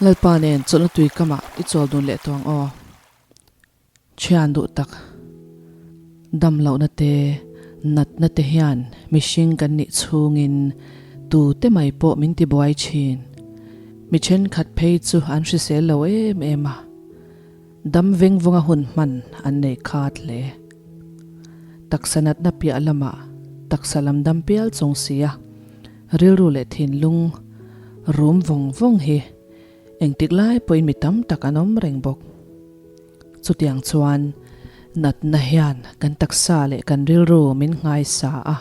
Lalpa nen chawlhna tui kamah i chawl dun leh tawh ang aw. Thian duh tak, dam lohna te, natna te hian mihring kan nih chhungin tu te mai pawh min ti buai thin. Mi thenkhat phei chu an hrisel lo em em a, dam veng vawnga hun hman an nei khat hle. Taksa natna piah lamah taksa lam dam pial chung sia rilru leh thinlung rum vawng vawng hi engtik lai pawhin mi tam tak an awm reng bawk. Chutiang chuan natna hian kan taksa leh kan rilru min nghaisa a,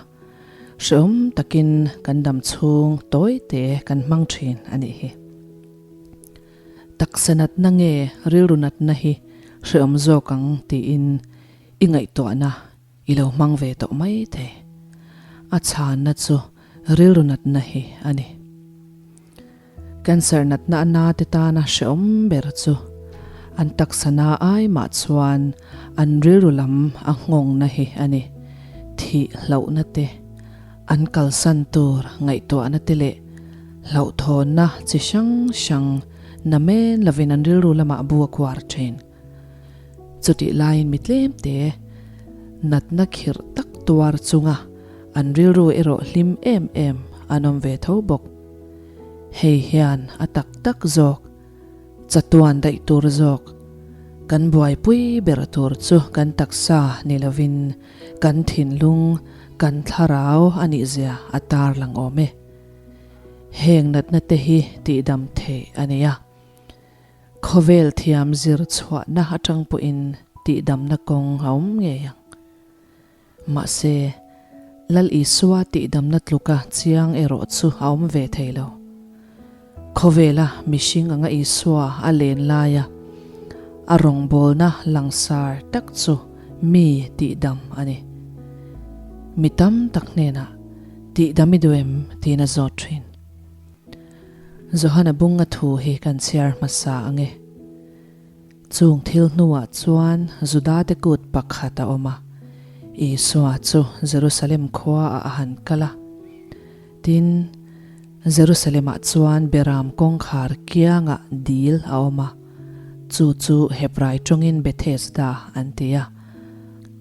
hrehawm takin kan dam chhung tawi te kan hmang thin a nih hi. Taksa natna nge rilru natna hi hrehawm zawk ang tiin i ngaihtuahna i lo hmang ve tawh mai thei. A chhanna chu rilru natna hi a ni. Cancer natna a na te tana hrehawm ber chu an taksa na ai mah chuan an rilru lam a nghawngna hi a ni. Thih hlauhna te, an kalsan tur ngaihtuahna te leh hlauhthawnna chi hrang hrang na men lovin an rilru lamah bu a kuar thin. Chutih laiin mi tlem te natna khirh tak tuar chunga an rilru erawh hlim em em an awm ve tho bawk. Hei hian a tak tak zawk, chatuan daih tur zawk, kan buaipui ber tur chu kan taksa ni lovin kan thinlung, kan thlarau a nih zia a tarlang awm e. Heng natna te hi tihdam theih a ni a. Khawvel thiam zir chhuahna atang pawhin tihdamna kawng a awm ngei ang. Mahse, Lal Isua tihdamna tluka chiang erawh chu a awm ve thei lo. Khawvela mihring anga Isua a len laia a rawngbawlna langsar tak chu mi tihdam a ni. Mi tam tak hnenah tihdam i duh em tiin a zawt thin. Johana bunga thu hi kan chhiar hmasa ang e. Chung thil hnuah chuan Judate kut pakhat a awm a, Isua chu Jerusalem khuaah a han kal a. Tin, Jerusalemah chuan Beram kawngkhar kiangah dil a awm a, chu chu Hebrai tawngin Bethesda an ti a,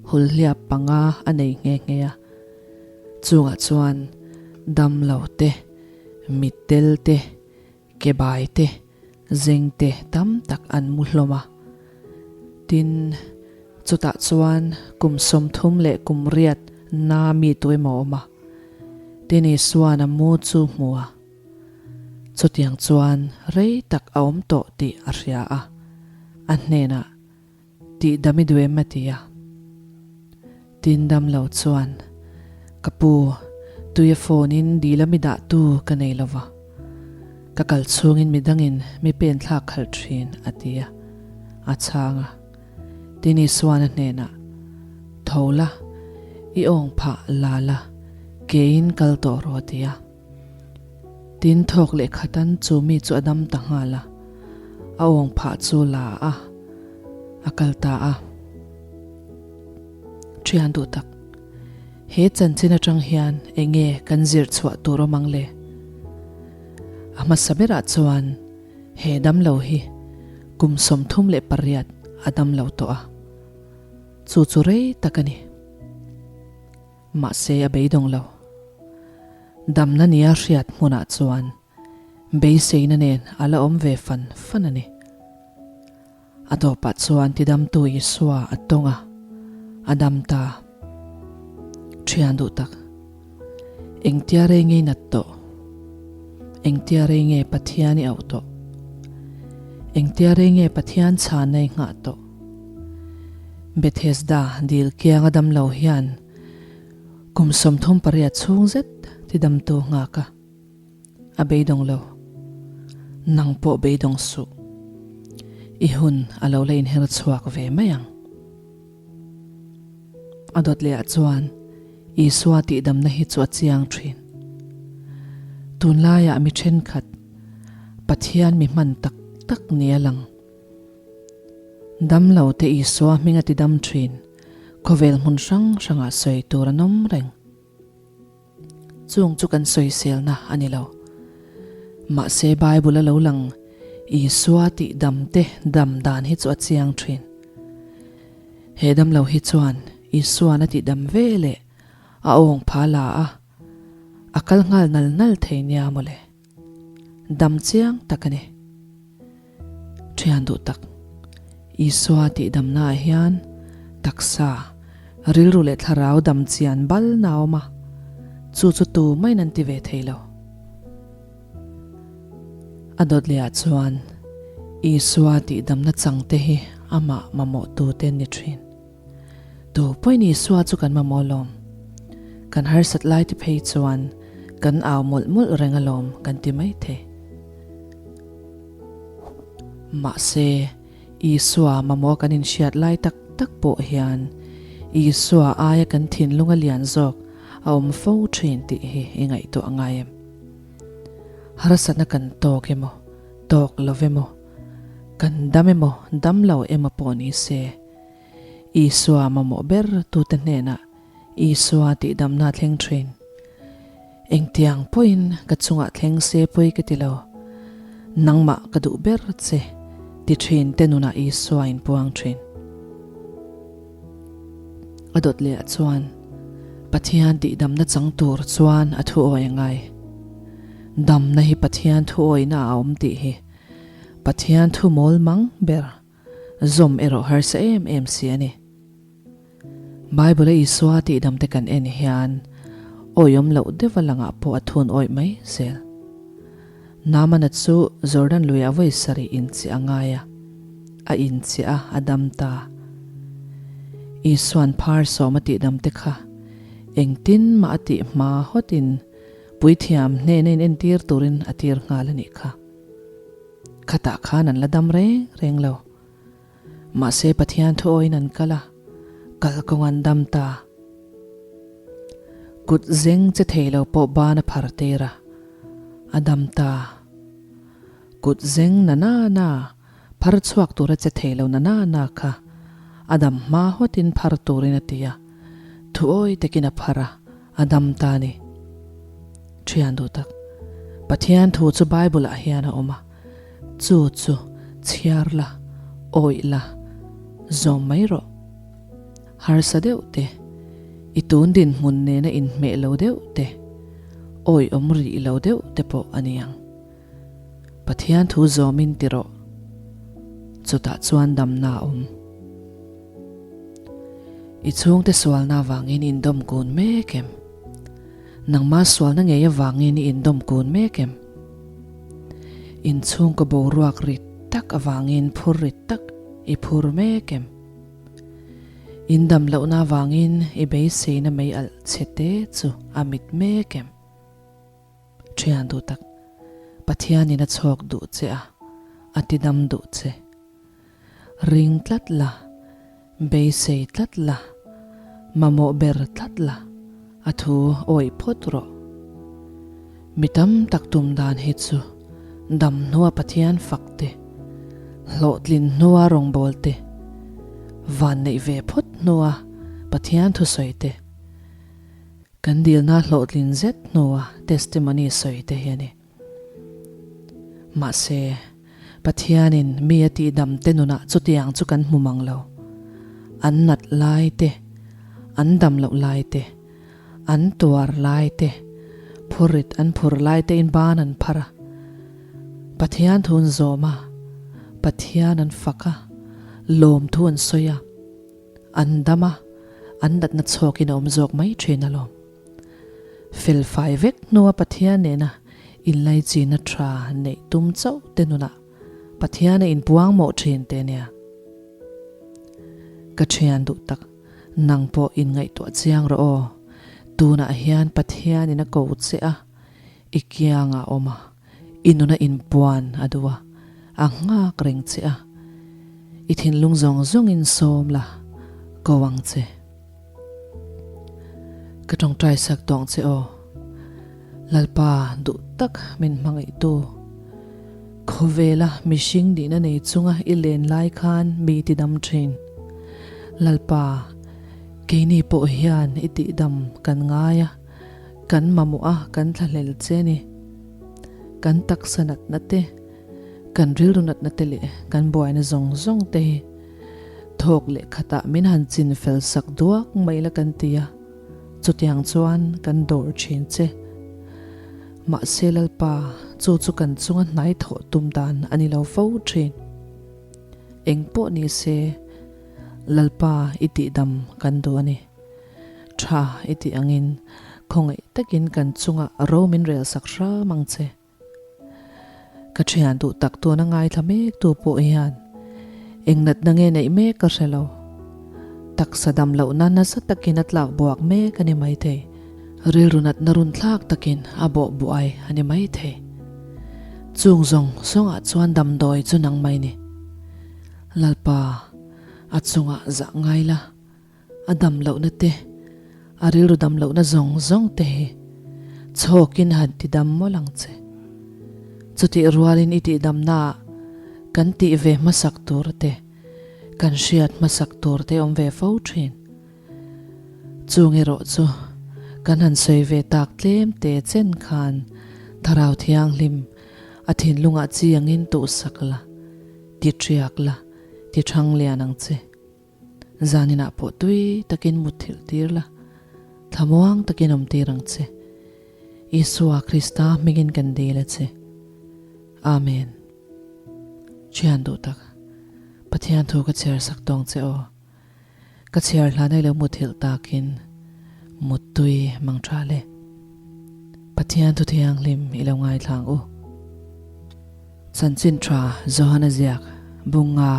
hulhliap panga a nei nghe nghe a. Chungah chuan damlo te, Mittel te, kebai te, zeng te tam tak an mu hlawm a. Tin, chutah chuan kum 30 leh kum riat na mi tuemaw awm a. Tin Isuan a mu chu hmu a. Chutiang chuan rei tak a awm tawh tih a hria a. A hnenah, Tih dam i duh em a ti a. Tin dam lo chuan, Ka pu, tui a phone in dil a mi dah tu ka nei lo va. Ka kal chhungin midangin mi pen thlak khalh thin a ti a. A chhang a. Tin Isuan a hnenah, Tho la, i awng phah la la, keiin kal tawh rawh a ti a. Tin thawk leh khatan chu mi chu a dam ta nghal a, a awng phah chu la a, a kal ta a. Thian duh tak, he chanchin atang hian eng nge kan zir chhuah tur awm ang le? A hmasa berah chuan he damlo hi kum 38 a damlo tawh a, chu chu rei tak a ni. Mahse a beidawng lo. Damna nia hriat hmunah chuan beiseina nen a la awm ve fan fan a ni. A tawpah chuan tidamtu Isua a tawng a, a dam ta. Thian duh tak, engtia rei nge i nat tawh? Engtia rei nge Pathian i auh tawh? Engtia rei nge Pathian chhanna i nghah tawh? Bethesda dil kianga damlo hian kum 38 chhung zet tidamtu nghak a, a beidawng lo. Nang pawh beidawng suh. I hun a lo la inher chhuak ve mai ang. A dawt leh ah chuan Isua tihdamna hi chu a chiang thin. Tunlaiah mi thenkhat Pathian mi hman tak tak ni a lang. Damlo te Isua hming a ti dam thin, khawvel hmun hrang hrangah sawi tur an awm reng. Chung chu kan sawiselna a ni lo. Mahse Bible a lo lang. Isua tih dam te dam dan hi chu a chiang thin. He damlo hi chuan Isuan a tih dam ve leh a awng pha la a, a kal nghal nal nal thei nia mawle. Dam chiang tak a ni. Thian duh tak, Isua tih damnaah hian taksa, rilru leh thlarau dam chian bal na a awm a, chu chu tu maiin an ti ve thei lo. A dawt lehah chuan Isua tih damna changte hi amah mamawhtute an ni thin. Tu pawhin Isua chu kan mamawh alawm. Kan harsat lai te phei chuan kan au mawlh mawlh reng alawm kan ti mai thei. Mahse, Isua mamawh kan inhriat lai tak tak pawh hian Isua aia kan thinlung a lian zawk a awm fo thin tih hi i ngaihtuah ngai em? Harsatna kan tawk emaw, tawk lo emaw, kan dam emaw, dam lo emaw pawh ni se, Isua mamawh ber tute hnenah Isua tihdamna a thleng thin. Engtiang pawhin ka chungah thleng se pawi ka ti lo. Nangmah ka duh ber che ti thin te nunah Isua in puang thin. A dawt leh ah chuan Pathian tihdamna chang tur chuan a thu awi a ngai. Damna hi Pathian thu awihna a awm tih hi Pathian thu mawl mang ber Zawm erawh harsa em em si a ni. Bible-a Isua tihdam te kan en hian awihawm loh deuha langah pawh a thun awih mai zel. Naamana chu Jordan luiah vawi sarih inchiah a ngai a, a inchiah a, a dam ta. Isua'n phar sawm a tihdam te kha engtin mah a tih hma hawtin puithiam hnena inentir turin a tir nghal a nih kha. Khatah khan an la dam reng reng lo. Mahse Pathian thu awiin an kal a, kalkawng an dam ta. Kut zeng che thei lo pawh ban a phar tir a, a dam ta. Kut zeng na na na, phar chhuak tura che thei lo na na na kha a dam hma hawtin phar turin a ti a, thu awi takin a phar a, A dam ta ni. Thian duh tak, Pathian thu chu Bible ah hian a awm a, chu chu chhiar la, awih la, zawm mai rawh. Harsa deuh te, i tun dinhmun nena inhmeh lo deuh te, awih awm rih lo deuh te pawh a ni ang. Pathian thu zawmin ti rawh, chutah chuan damna a awm. I chhungte sualna avangin i indawm kun mek em? Nangma sualna ngei avangin i indawm kun mek em? Inchhungkaw boruak rit tak avangin phur rit tak i phur mek em? Indam lohna avangin i beiseina mei alh chhe te chu a mit mek em? Thian duh tak, Pathianin a chhawk duh che a, a tidam duh che. Ring tlat la, beisei tlat la, mamawh ber tlat la, a thu awih phawt rawh. Mi tam tak tum dan hi chu dam hnua Pathian fak te, hlawhtlin hnua rawngbâwl te, vanneih ve phawt hnua Pathian thusawi te, Kan dilna hlawhtlin zet hnua testimony sawi te hi a ni. Mahse, Pathianin mi a tihdam te nunah chutiang chu kan hmu mang lo. An nat lai te, an dam loh lai te, an tuar lai te, phurrit an phur lai tein ban an phar a. Pathian thu an zawm a, Pathian an fak a, lawmthu an sawi a. An dam a, an natna chhawkin a awm zawk mai thin alawm. Fel fai vek hnua Pathian nena inlaichina tha neih tum chauh te nunah Pathian a inpuang mawh thin te nia. Ka thian duh tak, nang pawh inngaihtuah chiang rawh aw. Tunah hian Pathianin a ko che a, i kiangah a awm a. I nuna inpuan a duh a, a nghak reng che a, i thinlung zawng zawngin sawm la, ko ang che. Ka tawngtai sak tawng che aw, Lalpa duh tak min hmangaihtu. Khawvela mihring nihna nei chunga i len lai khan mi tidam thin. Lalpa, keini pawh hian i tihdam kan ngai a, kan mamawh a, kan thlahlel che ni. Kan taksa natna te, Kan rilru natna te leh kan buaina zawng zawng te hi thawk leh khatah min han chin fel sak duak mai la kan ti a, chutiang chuan kan dawr thin che. Mahse Lalpa, chu chu kan chunga hnai thawh tum dan a ni lo fo thin. Eng pawh ni se, Lalpa i tihdam kan duh a ni. Tha i tih angin khawngaih takin kan chungah ro min rel sak hram ang che. Ka thian duh tak tuna ngaithla mek tu pawh hian eng natna nge neih mek ka hre lo. Taksa dam lohna nasa takin a tlak buak mek a ni maithei. Rilru natna run thlak takin a bawh buai a ni maithei. Chung zawng zawngah chuan damdawi chu nang mai ni. Lalpa, a chungah zah ngai la. A dam lohna te, a rilru dam lohna zawng zawng te hi chhawkin han ti dam mawlh ang che. Chutih rualin i tihdamnaah kan tih ve hmasak tur te, kan hriat hmasak tur te awm ve fo thin. Chung erawh chu kan han sawi ve tak tlem te chen khan Thlarau Thianghlim a thinlungah chi angin tuhsak la, ti ṭiak la, ti ṭhang lian ang che. Zaninah pawh tui takin mutthilh tir la, thlamuang takin awm tir ang che. Isua Krista hmingin kan dil a che. Amen. Thian duh tak, Pathian thu ka chhiar sak tawng che aw. Ka chhiar hlan ai lo mutthilh takin muttui mang tha le. Pathian thu thianghlim i lo ngaithlang u. Chanchin tha Johana ziak Bunga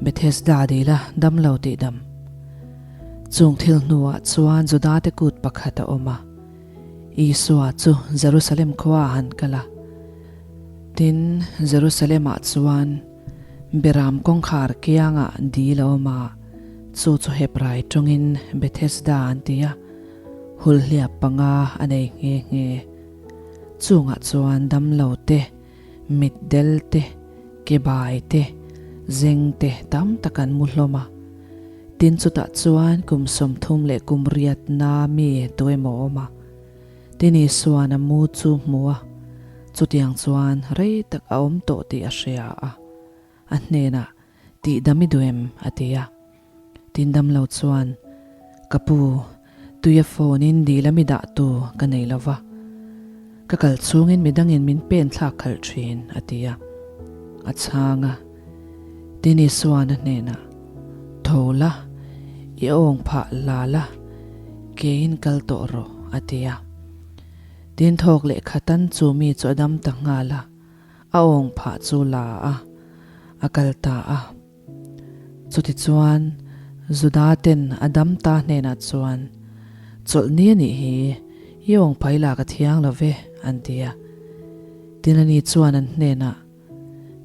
Bethesda dila dam lo tih dam. Chung thil hnuah chuan Judate kut pakhat a awm a, Isua chu Jerusalem khua a han kal a. Tin, Jerusalem-ah chuan Beram kawngkhar kiangah dil a awm a, chu chu Hebrai tawngin Bethesda an ti a, hulhliap panga a nei nghe nghe. Chungah chuan damlo te, mitdel te, kebai te, zeng te tam tak an mu hlawm a. Tin chutah chuan kum 30 leh kum riatna mi tuemaw awm a. Tin Isuan a mu chu hmu a, chutiang chuan rei tak a awm tawh tih a hria a. A hnenah, Tihdam i duh em? a ti a. Tin damlo chuan, Ka pu, tuia phone in dil a mi dah tu ka nei lo va. Ka kal chungin midangin min pen thlak khalh thin, a ti a. A chhang a. Tin Isuan a hnenah, Tho la, i awng phah la la, keiin kal tawh rawh, a ti a. Tin thawk leh khatan chu mi chu a dam ta nghal a, a awng phah chu la a, a kal ta a. Chutichuan, Juda ten a dam ta hnenah chuan, Chawlhni a nih hi, i awng phai lak a thiang lo ve, an ti a. Tin ani chuan an hnenah,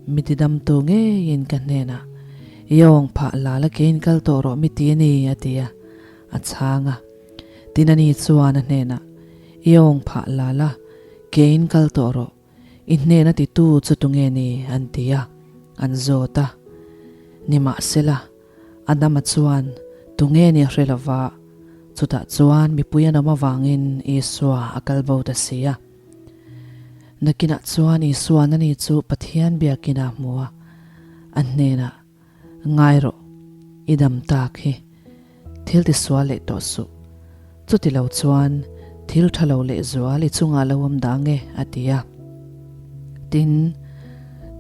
Mi tidamtu ngeiin ka hnenah, I awng phah la la keiin kal tawh rawh mi ti a ni, a ti a, a chhang a. Tin ani chuan a hnenah, I awng phah la la keiin kal tawh rawh, I hnena titu chu tunge ni? an ti a, an zawt a. Nimahsela, Adama chuan tunge ni a hre lova, chutah chuan mipui an awm avangin Isua a kal bo ta si a. Nakinah chuan Isua'n ani chu Pathian biakin a hmu a, a hnenah, Ngai rawh, i dam tak hi. Thil tisual leh tawh suh. Chuti lo chuan thil tha lo leh zual i chungah lo awm dah nge, a ti a. Tin,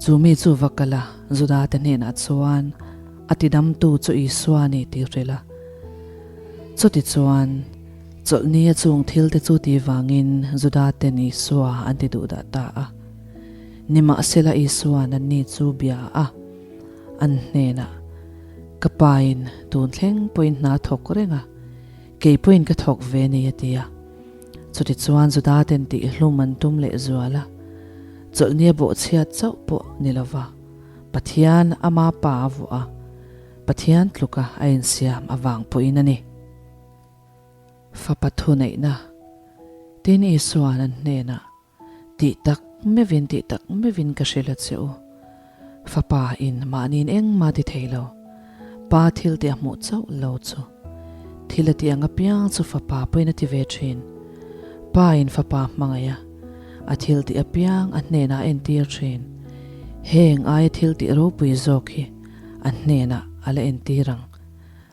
chu mi chu va kal a, Judate hnenah chuan a tidamtu chu Isua a ni tih hrilh a. Chuti chuan chawlhni a chung thilte chu ti vangin Judaten Isua an ti duh dah ta a. Nimahsela Isua'n anni chu bia a. An hnenah, Ka pain tun thleng pawhin hna thawk reng a, kei pawhin ka thawk ve ni a ti a. Chutichuan Judaten tihhlum an tum leh zual a, chawlhnia bawhchhiat chauh pawh ni lova Pathian ama pa a vuah a, Pathian tluka a insiam avang pawhin a ni. Fapa thuneihna, Tin Isua'n an hnenah, Tih tak meuhin, tih tak meuhin ka hrilh a che u. Fapa in mahniin engmah ti thei lo. Pa thil tih a hmuh chauh lo chu. Thil a tih ang apiang chu fapa pawhin a ti ve thin. Pa in fapa hmangaih a, a thil tih apiang a hnenah a entir thin. Heng aia thil tih ropui zawk hi a hnenah a la entir ang,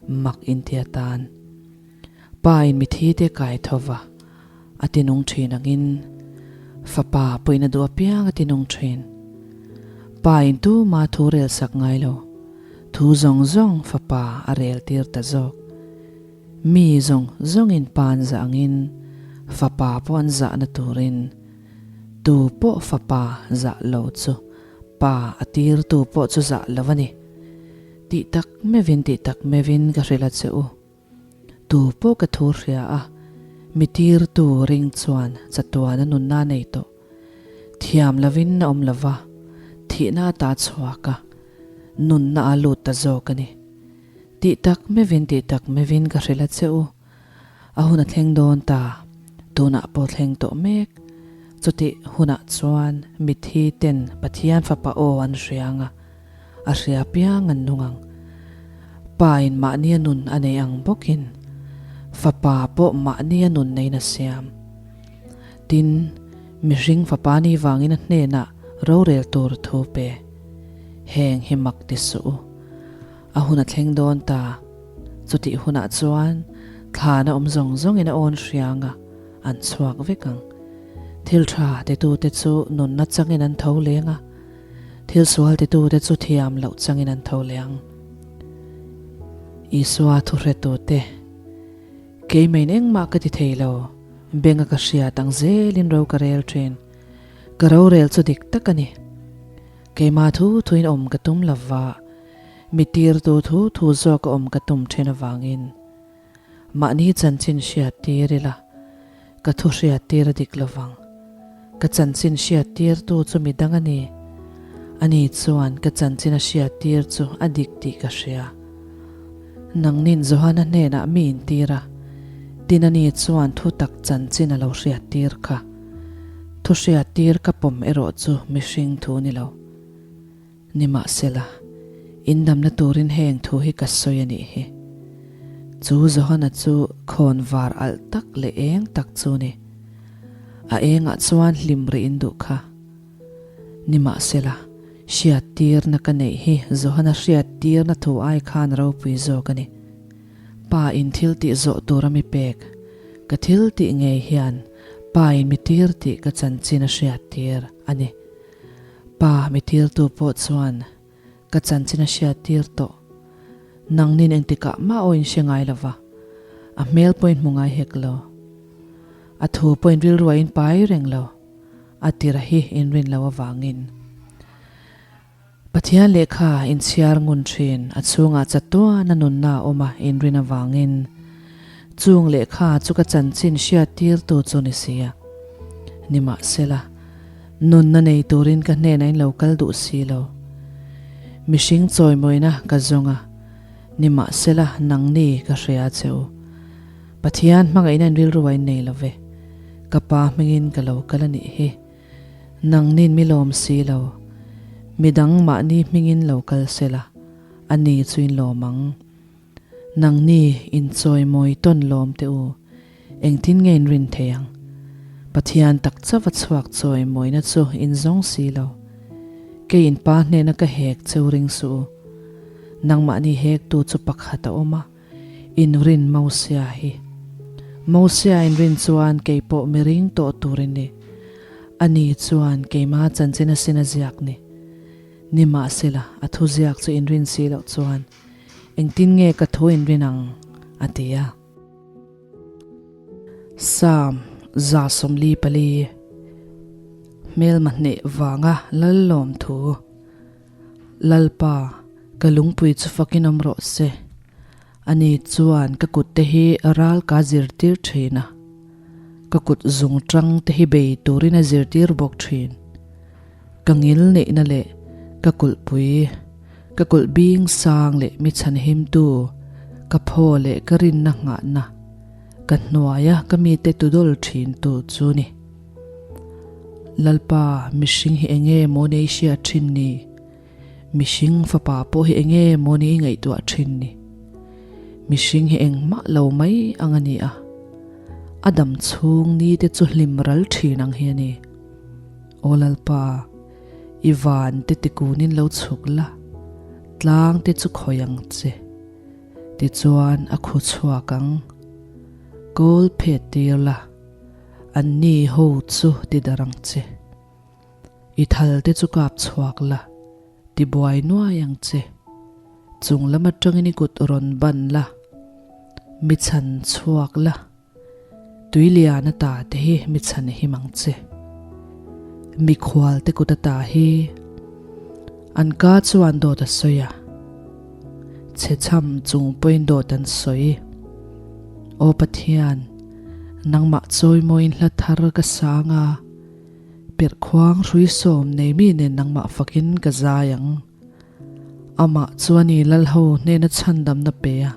mak inti atan. Pa in mithi te kai tho va, a tinung thin angin Fapa pawhin a duh apiang a tinung thin. Pa in tuma thu rel sak ngai lo, thu zawng zawng Fapa a rel tir ta zawk. Mi zawng zawngin Pa an zah angin Fapa pawh an zahna turin tu pawh Fapa zah lo chu Pa a tirtu pawh chu zah lo a ni. Tih tak meuhin tih tak meuhin ka hrilh a che u. Tu pawh ka thu hria a, mi tirtu ring chuan chatuan a nunna nei tawh. Thiam lovin a awm lova, thihna a ta chhuak a, nunna a lut ta zawk a ni. Tih tak meuhin tih tak meuhin ka hrilh a che u. A hun a thleng dawn ta, tunah pawh thleng tawh mek. Chutih hunah chuan mithi ten Pathian fapa aw an hria ang a, a hria piang an nung ang. Pa in mahnia nun a nei ang bawkin fapa pawh mahnia nun neiin a siam. Tin, mihring fapa ni vangin a hnenah rorel tur thu pe. Heng hi mak ti suh u. A hun a thleng dawn ta. Chutih hunah chuan thlana awm zawng zawngin a awn hriang a, an chhuak vek ang. Thil tha titute chu nunna changin an tho leng a. Thil sual titute chu thiam loh changin an tho leh ang. Isua thuhretute, Keimeiin engmah ka ti thei lo, benga ka hriat ang zelin ro ka rel thin. Ka rorel chu dik tak a ni. Keimah thu thuin awm ka tum lova, mi tirtu thu thu zawka awm ka tum thin avangin. Mahni chanchin hriat tir ila, ka thu hriat tir a dik lovang. Ka chanchin hriat tirtu chu mi dang a ni. Ani chuan ka chanchin a hriat tir chu a dik tih ka hria. Nangnin Johana hnenah mi intir a, tin ani chuan thu tak chanchin a lo hriat tir kha. Thu hriat tir ka pawm erawh chu mihring thu ni lo. Nimahsela, in damna turin heng thu hi ka sawi a nih hi. Chu Johana chu khawn var alh tak leh eng tak chu ni. A engah chuan hlim rih in duh kha. Nimahsela, hriattirna ka neih hi Johana hriattirna thu ai khan ropui zawk a ni. Pa in thil tih zawh tura mi pek, ka thil tih ngei hian Pa in mi tir tih ka chanchin a hriattir a ni. Pa, mi tirtu pawh chuan ka chanchin a hriat tir tawh. Nangnin engtikah mah aw in hre ngai lo va, a hmel pawh in hmu ngai hek lo. A thu pawh in rilru a in pai reng lo, a tira hi in rin lo avangin. Pathian lehkha in chhiar ngun thin, a chhungah chatuan a nunna a awm a in rin avangin. Chung lehkha chu ka chanchin hriat tirtu chu ni si a. Nimahsela, nunna nei turin ka hnenah in lo kal duh si lo. Mihring chawimawina ka zawng a, nimahsela nangni ka hria che u. Pathian hmangaihna in rilru a in nei lo ve. Ka pa hmingin ka lo kal a nih hi. Nangnin mi lawm si lo. Midang mahni hmingin lo kal sela, a ni chu in lawm ang. Nangni in chawimawi tawn lawm teh u, engtin nge in rin thei ang? Pathian tak chauh a chhuak chawimawina chu in zawng si lo. Kei in pa hnena ka hek cheu ring suh u. Nangmahni hektu chu pakhat a awm a. In rin Mosia hi. Mosia in rin chuan kei pawh mi ring tawh tur in ni. Ani chuan keima chanchin asin a ziak ni. Nimahsela, a thu ziak chu in rin si loh chuan engtin nge ka thu in rin ang? a ti a. Psalm 144 Hmelma hneh vanga Lallawm thu. Lalpa, ka lungpui chu fakin awm rawh se. Ani chuan ka kut te hi ral ka zirtir thin a, ka kut zung tang te hi bei turin a zirtir bawk thin. Ka ngil neihna leh ka kulhpui, ka kulh bing sang leh mi chhanhimtu, ka phaw leh ka rinna nghahna, ka hnuaia ka mite tudawl thintu chu ni. Lalpa, mihring hi enge maw ni i hriat thin ni? Mihring fapa pawh hi enge maw ni i ngaihtuah thin ni? Mihring hi engmah lo mai ang a ni a, a dam chhung ni te chu hlim ral thin ang hi a ni. Aw Lalpa, I van te tikunin lo chhuk la, tlang te chu khawih ang che. Tichuan a khu chhuak ang. Kawl phet tir la, anni ho chu ti darh ang che. I thal te chu kap chhuak la, ti buai nuai ang che. Chung lam atangin i kut rawn ban la, mi chhan chhuak la. Tui lian ata te hi mi chhan him ang che. Mikhual te kut ata hi an ka chuan dawt a sawi a, chhe chham chung pawhin dawt an sawi. Aw Pathian, nangmah chawimawiin hla thar ka sang a, perhkhuang hrui sawm nei mi nen nangmah fakin ka zai ang. Amah chu a ni Lalho hnena chhandamna pe a,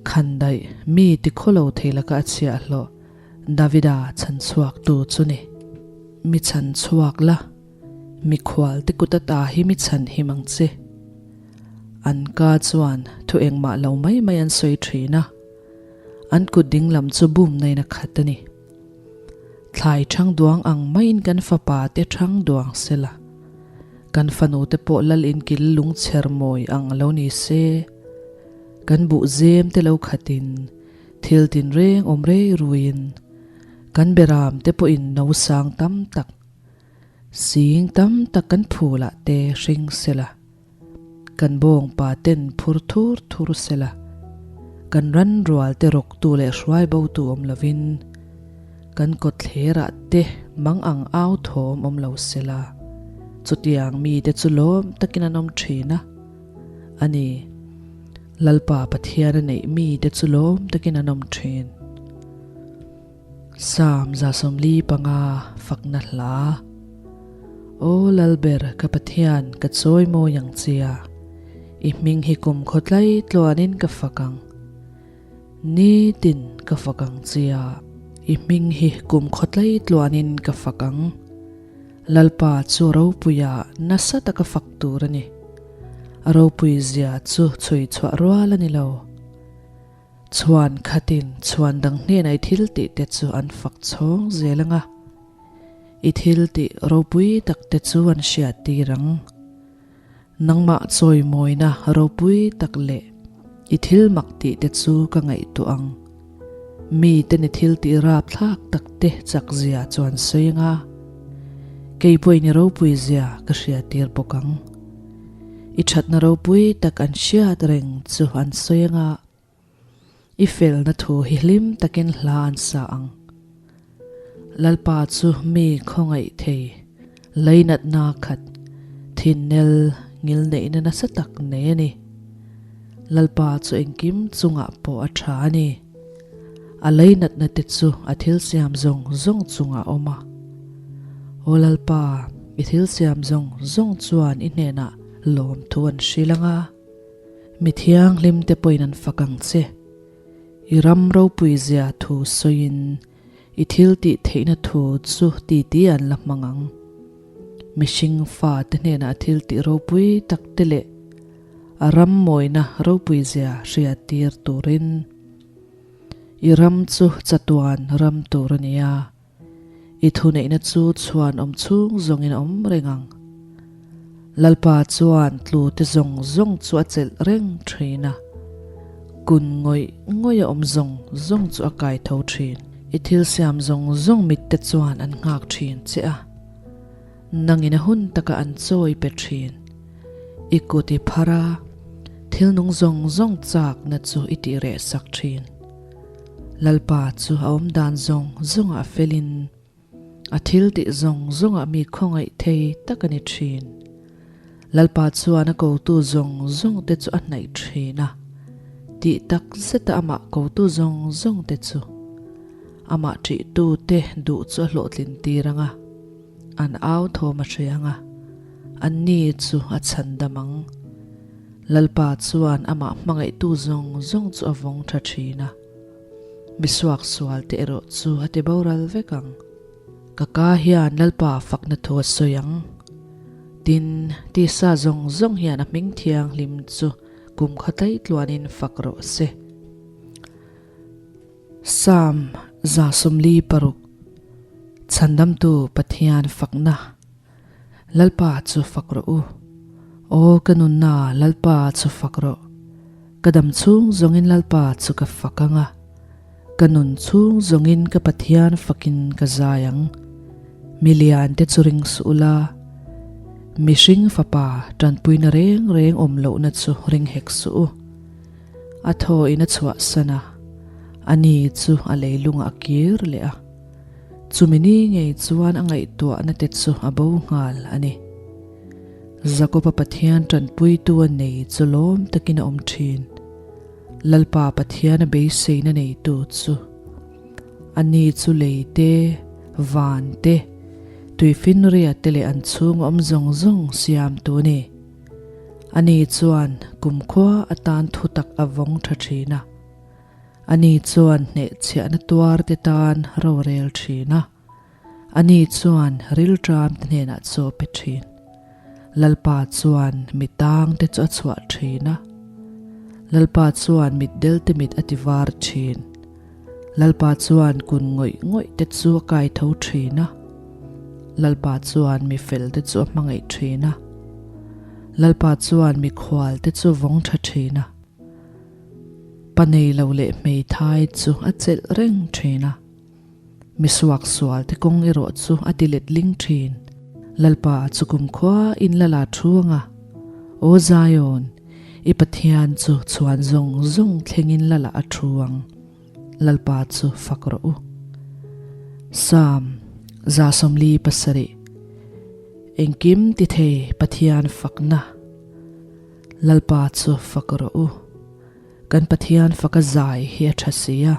khandaih mi tikhawlo thei laka a chhiahhlawh Davida chhanchhuaktu chu ni. Mi chhanchhuak la, mikhual te kut ata hi mi chhan him ang che. An ka chuan thu engmah lo mai mai an sawi thin a, an kut dinglam chu bumnain a khat a ni. Thlai ṭhang duang ang maiin kan fapa te ṭhang duang sela, kan fanu te pawh lal inkil lungchher mawi ang a lo ni se, kan buh zem te lo khatin thil tinreng awm rei ruiin kan beram te pawhin no sang tam tak, sing tam tak kan phulah te hring sela. Kan bawngpa ten phur thur thur sela, kan ran rual te rawktu leh hruai botu awm lovin, kan kawtthlerah te mang ang au thawm awm lo sela, chutiang mite chu lawm takin an awm thin a, a ni, Lalpa Pathian a neih mite chu lawm takin an awm thin. Psalm 145 Fakna Hla Aw Lalber ka Pathian ka chawi mawi ang che a, i hming hi kum khawtlai tluanin ka fak ang. Nitin ka fak ang che a, i hming hi kum khawtlai tluanin ka fak ang. Lalpa chu ropuia nasa taka fak tur a ni. A ropui zia chu chhui chhuah rual a ni lo. Chhuan khatin chhuan dang hnenah i thil tih te chu an fak chhawng zel ang a, i thil tih ropui tak te chu an hriat tir ang. Nangmah chawimawina ropui tak leh i thil mak tih te chu ka ngaihtuah ang. Miten i thil tih rapthlak tak te chak zia chu an sawi ang a, kei pawhin i ropui zia ka hriat tir bawk ang. I thatna ropui tak an hriat reng chu an sawi ang a, i felna thu hi hlim takin hla an sa ang. Lalpa chu mi khawngaih thei, leinatna khat, thinnel ngilneihna nasa tak nei a ni. Lalpa chu engkim chungah pawh a tha a ni. A leinatna te chu a thil siam zawng zawng chungah a awm a. Aw Lalpa, i thil siam zawng zawng chuan i hnenah lawmthu an hrilh ang a, mi thianghlim te pawhin an fak ang che. I ram ropui zia thu sawiin i thil tih theihna thu chu titi an la hmang ang. Mihring fate hnenah a thil tih ropui tak te leh a ram mawina ropui zia hriat tir turin i ram chu chatuan ram tur a ni a. I thuneihna chu chhuan awm chhung zawngin a awm reng ang. Lalpa chuan tlute zawng zawng chu a chelh reng thin a, kun ngawih ngawih a awm zawng zawng chu a kai tho thin. I thil siam zawng zawng mitte chuan an nghak thin che a, nangin a hun taka an chawi pe thin. I kut i phar a, thil nung zawng zawng chakna chu i tih reh sak thin. Lalpa chu a awm dan zawng zawngah felin a thil tih zawng zawngah mi khawngaih thei tak a ni thin. Lalpa chuan a kotu zawng zawng te chu a hnaih thin a, tih tak zeta amah kotu zawng zawng te chu amah ṭihtu te duh chu a hlawhtlin tir ang a, an au thawm a hre ang a, anni chu a chhandam ang. Lalpa chuan amah hmangaihtu zawng zawng chu a vawng tha thin a, mi suaksual te erawh chu a ti boral vek ang. Ka ka hian Lalpa fakna thu a sawi ang. Tin, tisa zawng zawng hian a hming thianghlim chu kum kha tlaitluanin fak rawh se. Psalm 146, Chhandamtu Pathian fakna. Lalpa chu fak rawh u. Aw ka nunna Lalpa chu fak rawh. Ka dam chhung zawngin Lalpa chu ka fak ang a, ka nun chhung zawngin ka Pathian fakin ka zai ang. Mi lian te chu ring suh ula, mihring fapa tanpuina reng reng awm lohna chu ring hek suh u. A thaw in a chhuahsan a, a ni chu a leilungah a kir leh a. Chumi ni ngei chuan a ngaihtuahna te chu a bo nghal a ni. Jakoba Pathian tanpuitu a nei chu lawm takin a awm thin. Lalpa Pathian a beiseina neitu chu a ni chu lei te, van te, tuifinria te leh an chhung awm zawng zawng siamtu a ni. Ani chuan kumkhua atan thutak a vawng tha thin a. Ani chuan hnehchhiahna tuar te tan rorel thin a, ani chuan rilṭam te hnenah chaw pe thin. Lalpa chuan mi tang te chu a chhuah thin a, Lalpa chuan mitdel te mit a ti var thin. Lalpa chuan kun ngawih ngawih te chu a kai tho thin a, Lalpa chuan mi fel te chu a hmangaih thin a, Lalpa chuan mikhual te chu vawng tha thin a. Pa nei lo leh hmeithai chu a chelh reng thin a, mi suaksual te kawng erawh chu a ti let ling thin. Lalpa chu kumkhua in la la thu ang a, Aw Zion, i Pathian chu chhuan zawng zawng thlengin la la a thu ang. Lalpa chu fak rawh u. Psalm 47 Engkim ti thei Pathian fakna. Lalpa chu fak rawh u. Kan Pathian faka zai hi a tha si a,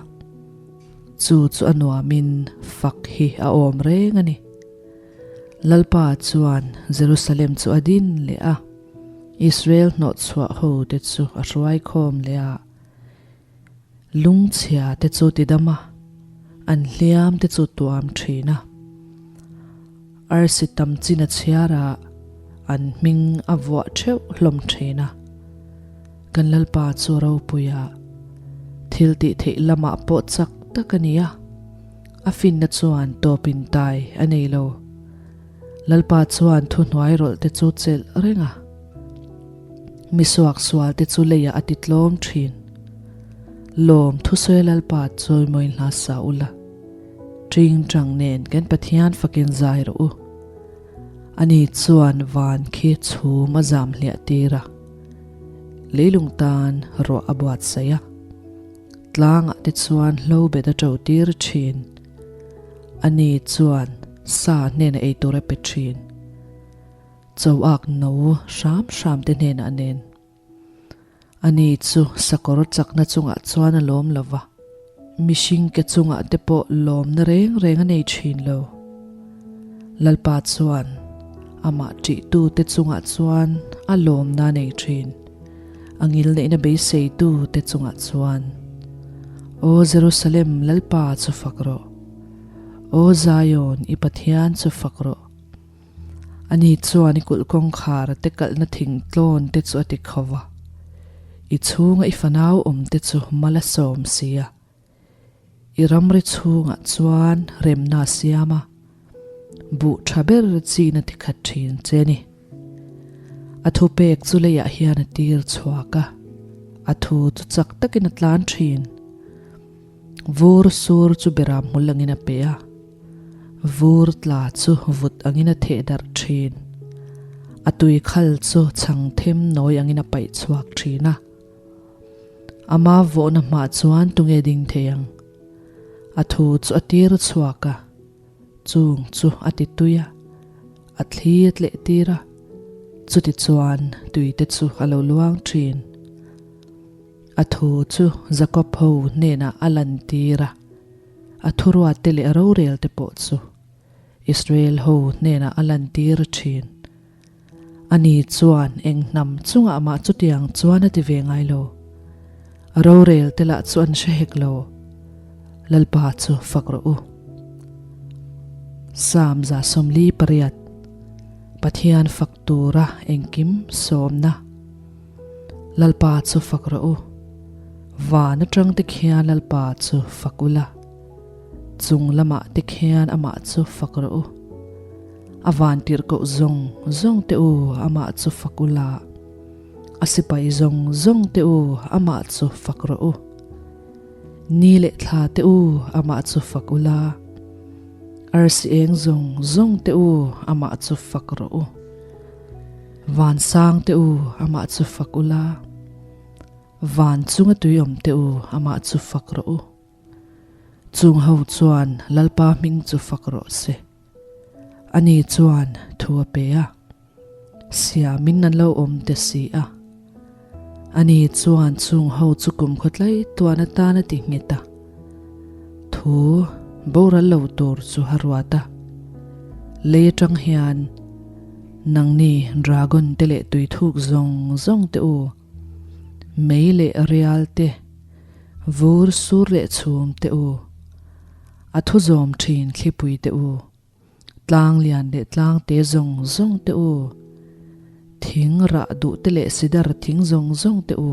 chu chu a nuamin fak hi a awm reng a ni. Lalpa chuan Jerusalem chu a din leh a, Israel hnawhchhuah ho te chu a hruai khawm leh a. Lungchhia te chu ti dam a, an hliam te chu tuam thin a. Arsi tam chin a chhiar a, an hming a vuah theuh hlawm thin a. Kan Lalpa chu ropui a, thil tih theih lamah pawh chak tak a ni a, a finna chuan tawp in tai a nei lo. Lalpa chuan thuhnuai rawlh te chu chelh reng a. Mi suaksual te chu leiah a ti tlawm thin. Lawm thusawi Lalpa chawimawi hla sa ula. Ṭing ṭang nen kan Pathian fakin zai rawh u. Ani chuan van khi chhum a zam hliah tir a, leilung tan ruah a buatsaih a. Tlangah te chuan hlo bet a ṭo tir ṭhin. Ani chuan sa hnenah ei tur a pe ṭhin. Choak no hram hram te hnenah nen. Ani chu sakawr chakna chungah chuan a lawm lo va, mihring ke chungah te pawh lawmna reng reng a nei thin lo. Lalpa chuan amah ṭihtu te chungah chuan a lawmna a nei thin, a ngilneihna beiseitu te chungah chuan. Aw Jerusalem, Lalpa chu fak rawh! Aw Zion, i Pathian chu fak rawh! Ani chuan i kulh kawngkhar te kalhna thingtlawn te chu a ti kho va, i chhunga i fanau awm te chu mal a sawm si a. I ramri chhungah chuan remna a siam a, buh tha ber chin a ti khat thin che ni. A thupek chu leiah hian a tir chhuak a, a thu chu chak takin a tlan thin. Vur sur chu beram hmul angin a pe a. Vur tla chu vut angin a theh darh thin. A tui khal chu chhang them nawi angin a paih chhuak thin a. Ama vawhna hmah chuan tunge ding thei ang? A thu chu a tir chhuak a, chung chu a ti tui a, a thli a tleh tir a, chuti chuan tui te chu a lo luang thin. A thu chu Jakob ho hnenah a lantir a. A thuruatte leh a rorelte pawh chu Israel ho hnenah a lantir thin. Ani chuan eng hnam chungah mah chutiang chuan a ti ve ngai lo. A rorelte lah chu an hre hek lo. Lalpa chu fak rawh u. Psalm 148 Pathian fak tura engkim sawmna. Lalpa chu fak rawh u. Van atang te khian Lalpa chu fak ula, chung lamah te khian amah chu fak rawh u. A vantirhkoh zawng zawng te u amah chu fak ula, a sipai zawng zawng te u amah chu fak rawh u. Ni leh thla te u amah chu fak ula, arsi eng zawng zawng te u amah chu fak rawh u. Vansang te u amah chu fak ula, van chunga tui awm te u amah chu fak rawh u. Chung ho chuan Lalpa hming chu fak rawh se. Ani chuan thu a pe a, siamin an lo awm te si a. Ani chuan chung ho chu kum khawtlai tuan atan a ti nghet a, thu boral lo tur chu a ruat a. Lei atang hian nangni dragon te leh tuithuk zawng zawng te u, mei leh rial te, vur sur leh chhum te u, A thu zawm thin thlipui te u, tlang lian leh tlang te zawng zawng te u, thing rah duh te leh sidar thing zawng zawng te u,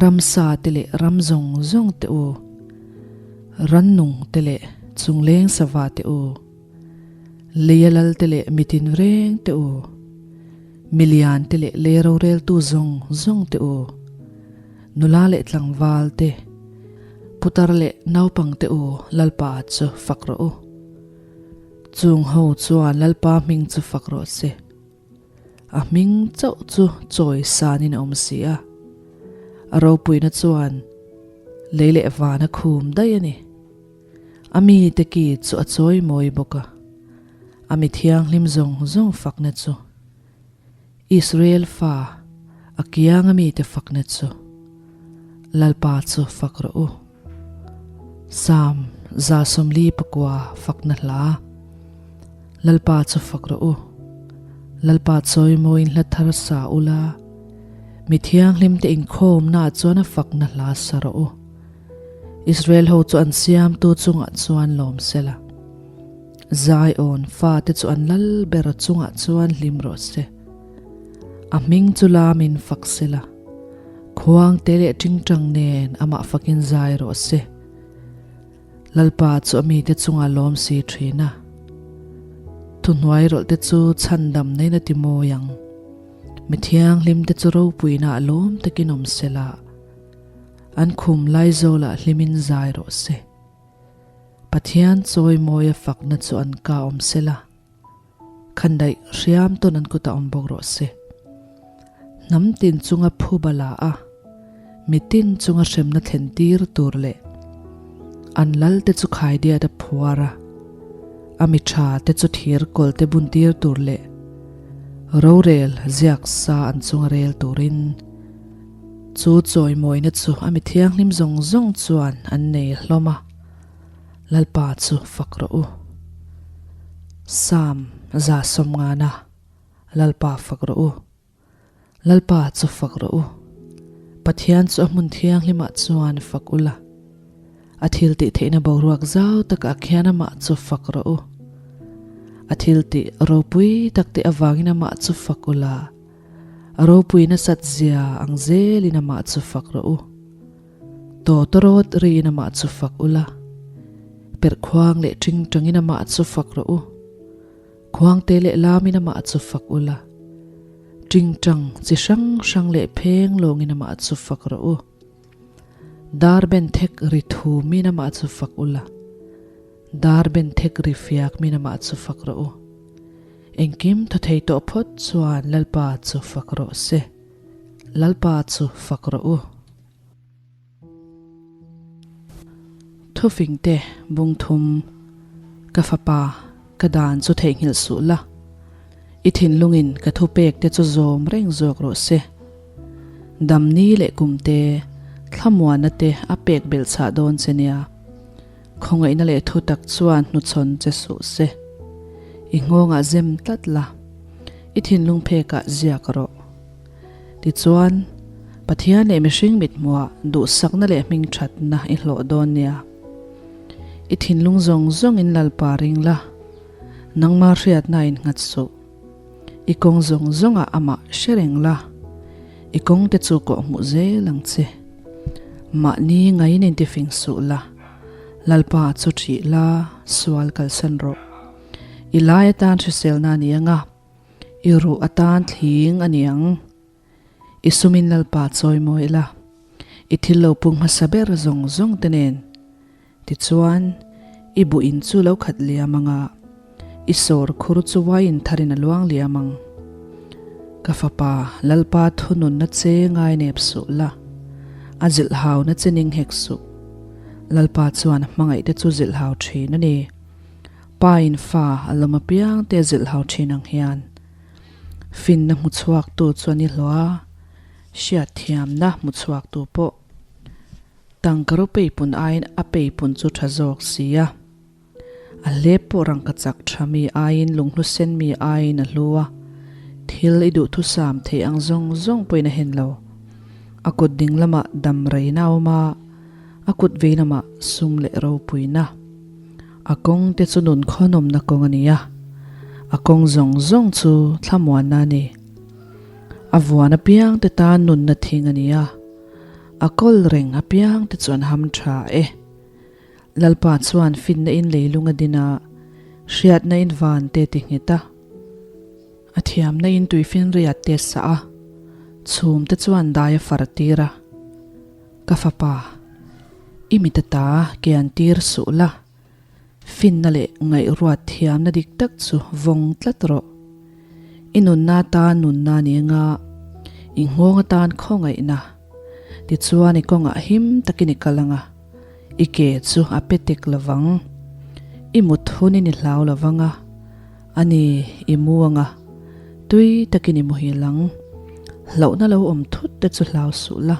ramsa te leh ram zawng zawng te u, rannung te leh chungleng sava te u, leia lal te leh mitin reng te u, milian te leh lei roreltu zawng zawng te u, nula leh tlangval te, Putar leh naupang te u Lalpa chu fak rawh u. Chung ho chuan Lalpa hming chu fak rawh se. A hming chauh chu chawi sanin a awm si a. A ropuina chuan lei leh van a khum daih a ni. A mite ki chu a chawi mawi bawk a. A mi thianghlim zawng zawng fakna chu. Israel fa a kianga mite fakna chu Lalpa chu fak rawh u. Salm 149 fakna hla Lalpa chu fak rawh u. Lalpa chawimawiin hla thar sa ula, mi thianghlimte inkhawmnaah chuan a fakna hla sa rawh u. Israel ho chu an siamtu chungah chuan lawm sela. Zion fate chu an lal ber chungah chuan hlim rawh se. A hming chu lamin fak sela, khuangte leh tingtang nen amah fakin zai rawh se. Lalpa chu a mite chungah lawm si thin a, thuhnuai rawlhte chu chhandam neiin a ti mawi ang. Mi thianghlimte chu ropuinaah lawm takin awm sela, an khum laizawlah hlimin zai rawh se. Pathian chawimawia fakna chu an ka awm sela, khandaih hriam tawn an kutah awm bawk rawh se. Hnam tin chunga phuba la a, mitin chunga hremna thlen tir tur leh an lalte chu khaidiat a phuar a, a mi tha te chu thir kawl te bun tir tur leh rorel ziak sa an chunga rel turin Chu chawimawina chu a mi thianghlim zawng zawng chuan an nei hlawm a, Lalpa chu fak rawh u. Salm 150, Lalpa fak rawh u. Lalpa chu fak rawh u. Pathian chu a hmun thianghlimah chuan fak ula, a thil tih theihna boruak zau takah khian amah chu fak rawh u. A thil tih ropui tak te avangin amah chu fak ula, A ropui nasat zia ang zelin amah chu fak rawh u. Tawtawrawt riin amah chu fak ula. Perhkhuang leh tingtangin amah chu fak rawh u. Khuangte leh lamin amah chu fak ula. Tingtang chi hrang hrang leh pheng lawngin amah chu fak rawh u. Dar ben thek ri thumin amah chu fak ula. Dar ben thek ri fiakmin amah chu fak rawh u. Engkim thaw thei tawh phawt chuan Lalpa chu fak rawh se. Lalpa chu fak rawh u. Thufingte bung thum, Ka fapa, ka dan chu theihnghilh suh la. I thinlungin ka thupek te chu zawm reng zawk rawh se. Damni leh kumte, thlamuanna te a pek belh chhah dawn che nia. Khawngaihna leh thutak chuan hnuchhawn che suh se. I nghawngah zem tlat la, i thinlung phekah ziak rawh. Tichuan, Pathian leh mihring mithmuhah duhsakna leh hmingthatna i hlawh dawn nia. I thinlung zawng zawngin Lalpa ring la, nangma hriatna innghat suh. I kawng zawng zawngah amah hre reng la, i kawngte chu kawh hmuh zel ang che. Mahni ngaiin intifing suh la, Lalpa chu ṭih la, sual kalsan rawh. I lai atan hriselna a ni ang a, i ruh atan thling a ni ang. I sumin Lalpa chawimawi la, i thil lo pung hmasa ber zawng zawng te nen. Tichuan, i buh in chu lo khat liam ang a, i sawr khur chu wine tharin a luang liam ang. Ka fapa, Lalpa thununna che ngai nep suh la, a zilhhauna che ning hek suh. Lalpa chuan a hmangaihte chu zilhhau thin a ni. Pa in fa a lawm apiang te zilhhau thin ang hian. Finna hmu chhuaktu chu an i hlawh a, hriatthiamna hmu chhuaktu pawh. Tangka ro peipun aiin a peipun chu tha zawk si a. A hlep pawh rangka chak tha mi aiin lunghlu sen mi aiin a hlu a, thil i duhthusam theih ang zawng zawng pawhin a hen lo. A kut ding lamah dam reina a awm a, a kut vei lamah sum leh ropuina. A kawng te chu nun khawnawmna kawng a ni a, a kawng zawng zawng chu thlamuanna a ni. A vuan apiang te tan nunna thing a ni a, a kawl reng apiang te chu an ham tha e. Lalpa chuan finna in leilung a din a, hriatna in van te ti nghet a, a thiamna in tuifinriat te sah a, chhum te chuan dai a far tir a. Ka fapa, i mit ata ke an tir suh la, finna leh ngaihruat thiamna dik tak chu vawng tlat rawh. I nunna atan nunna ni anga, i nghawng atan khawngaihna. Tichuan i kawngah him takin i kal anga, i ke chu a pe tek lovang. I mut hunin i hlau lovang a, a ni, i mu anga, tui takin i muhil ang. Hlauhna lo awm thut te chu hlau suh la.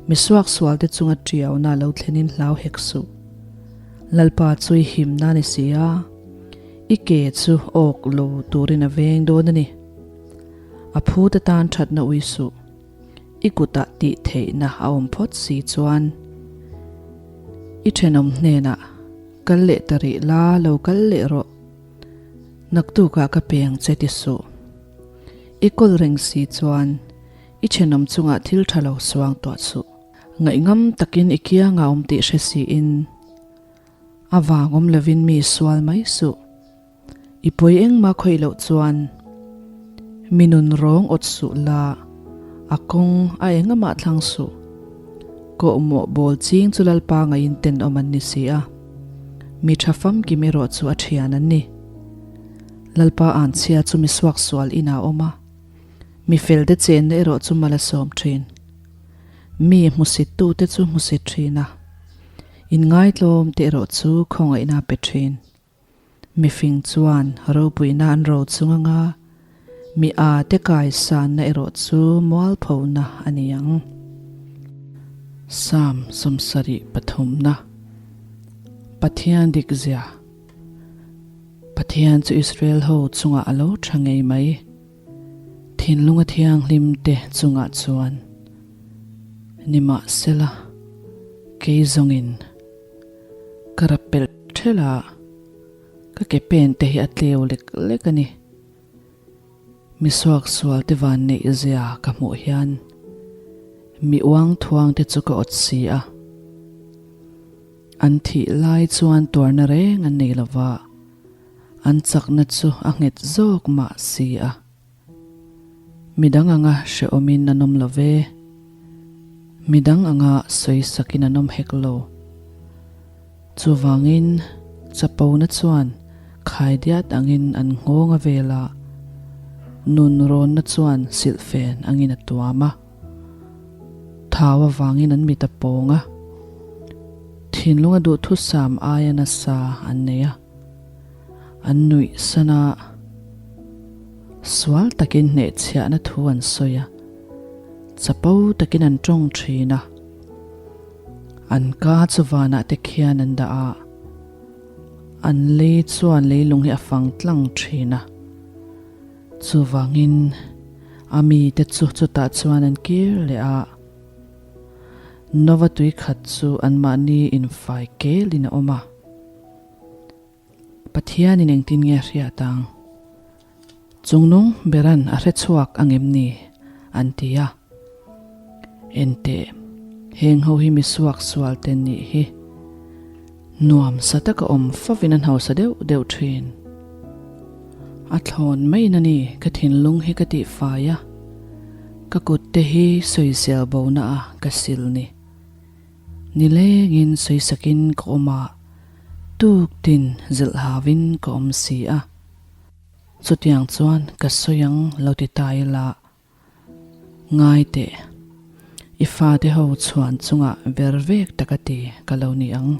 Mi suaksual te chunga tiauna lo thlenin hlau hek suh. Lalpa chu i himna ni si a, i ke chu awk lo turin a veng dawn a ni. A phut atan thatna ui suh. I kutah tih theihna a awm phawt si chuan i thenawm hnenah kal leh ta rih la, lo kal leh rawh. Naktukah ka peng che ti suh. I kawl reng si chuan i thenawm chungah thil tha lo suang tuah suh. Ngaihngam takin i kiangah awm tih hre siin a vang awm lovin mi sual mai suh. I pawi engmah khawih loh chuan mi nun rawng awt suh la, a kawng a engamah thlang suh. Kawhmawh bawl ching chu Lalpa ngaiin tenawm an ni si a, mi tha famkim erawh chu a thian an ni. Lalpa anchhia chu mi suaksual inah a awm a, mi felte chenna erawh chu mal a sawm thin. Mi hmusittute chu hmusit thin a, inngaitlawmte erawh chu khawngaihna a pe thin. Mifing chuan ropuina an ro chung anga mi a te kaisanna erawh chu mualphona a ni ang. Psalm 73 na Pathian dikzia Pathian chu Israel ho chungah a lo tha ngei mai. Thinlunga thianghlim te chungah chuan nimahsela kei zawngin Ka rap pelh thelh a, ka ke pen te hi a tleu lek lek a ni. Mi suaksual te van neih zia ka hmuh hian mi uang thuang te chu ka awt si a. An thih lai chuan tuarna reng an nei lova, an chakna chu a nghet zawk mah si a. Midang anga hrehawmin an awm lo ve. Midang anga sawisakin an awm hek lo. Chuvangin, chapona chuan khaidiat angin an nghawng a vel a, nun rawnna chuan silhfen angin a tuam a. Thau avangin an mit a pawng a, thinlunga duhthusam aia nasa an nei a. An nuih san a, sual takin hnehchhiahna thu an sawi a, chapo takin an tawng thin a. An ka chu vanah te khian an dah a, an lei chuan leilung hi a fang tlang thin a. Chuvangin a mite chu chutah chuan an kir leh a, Nova tui khat chu anmahni infai kelin a awm a. Pathianin engtin nge a hriat ang? Chungnung beran a hre chhuak ang em ni? an ti a. Enteh, heng ho hi mi suak sual te nih hi. Nuam sa taka awm favin an hausa deuh deuh thin. A thlawn maiin a ni ka thinlung hi ka tihfai a, ka kut te hi sawisel bona a ka sil ni. Nilengin sawisakin ka awm a, tuktin zilh hauin ka awm si a. Chutiang chuan ka sawi ang lo ti ta ila Ngai teh, i fate ho chhuan chungah ver vek tak a ti ka lo ni ang.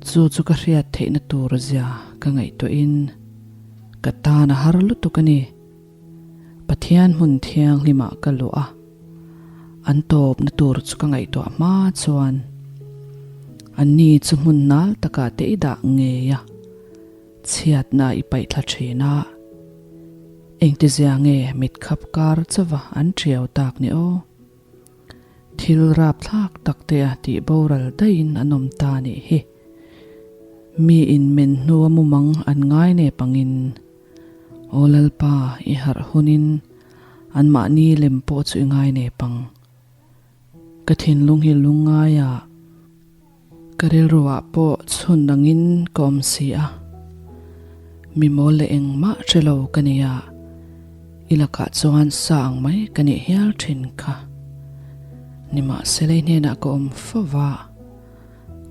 Chu chu ka hriat theihna tur zia ka ngaihtuahin ka tan a har lutuk a ni. Pathian hmun thianghlimah ka luh a, an tawpna tur chu ka ngaihtuah hma chuan anni chu hmun nal takah te i dah ngei a. Chhiatna i paih thla thin a, engtizia nge mitkhap kar chauva an ṭiau tak ni aw? Thil rapthlak tak te a tih boral daihin an awm ta nih hi. Mi in men hnua mumang an ngai nep angin, Aw Lalpa i harh hunin anmahni lem pawh chu i ngai nep ang. Ka thinlung hi lungngaia ka rilruah pawh chhun angin ka awm si a. Mi mawl leh engmah hre lo ka ni a, i lakah chuan sa ang mai ka nih hial thin kha. Nimahsela i hnenah ka awm fo va,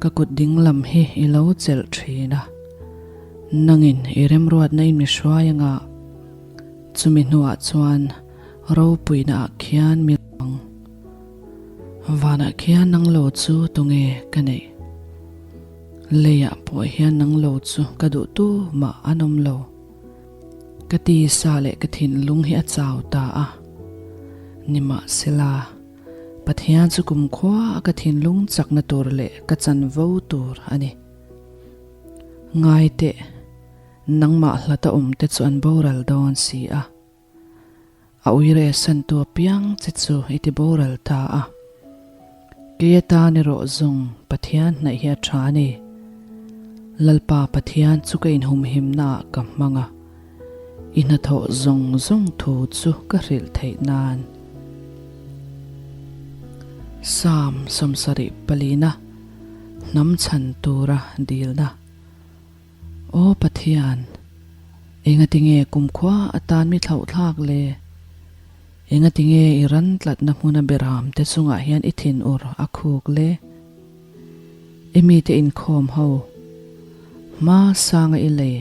ka kut ding lam hi i lo chelh thin a. Nangin i remruatna in mi hruai anga, chumi hnuah chuan ropuina ah khian mi ang. Vanah khian nang lo chu tunge ka neih? Leiah pawh hian nang lo chu ka duh tu mah an awm lo. Ka tisa leh ka thinlung hi a chau ta a. Nimahsela, Pathian chu kumkhua a ka thinlung chakna tur leh ka chanvo tur a ni. Ngai teh, nangmah hlata awmte chu an boral dawn si a. A uire santu apiang che chu i ti boral ta a. Kei atan erawh zawng Pathian hnaih hi a tha a ni. Lalpa Pathian chu ka inhumhimna ah ka hmang a, i hnathawh zawng zawng thu chu ka hrilh theih nan. Psalm 74, Hnam chhan tura dilna. Aw Pathian, engatinge kumkhua atan mi thlauhthlak le? Engatinge i ran tlatna hmuna beram te chungah hian i thinur a khuk le? I mite inkhawm ho, hma sanga i lei,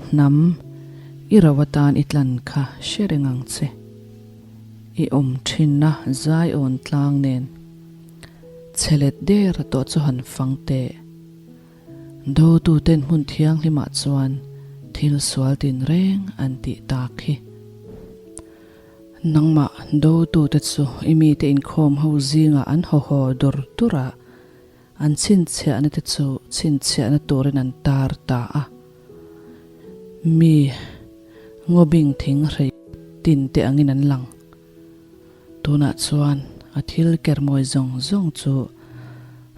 hnam, i ro atan i tlan kha hre reng ang che. I awm thinna zaiawn tlang nen chhe let der tawh chu han fang teh. Dotuten hmun thianghlimah chuan thil sual tinreng an tih tak hi. Nangmah dotute chu i mite inkhawm ho zingah an haw haw dur dur a, an chhinchhiahna te chu chhinchhiahna turin an tar ta a. Mi ngawbing thing hrei tin te angin an lang. Tunah chuan a thil kermawi zawng zawng chu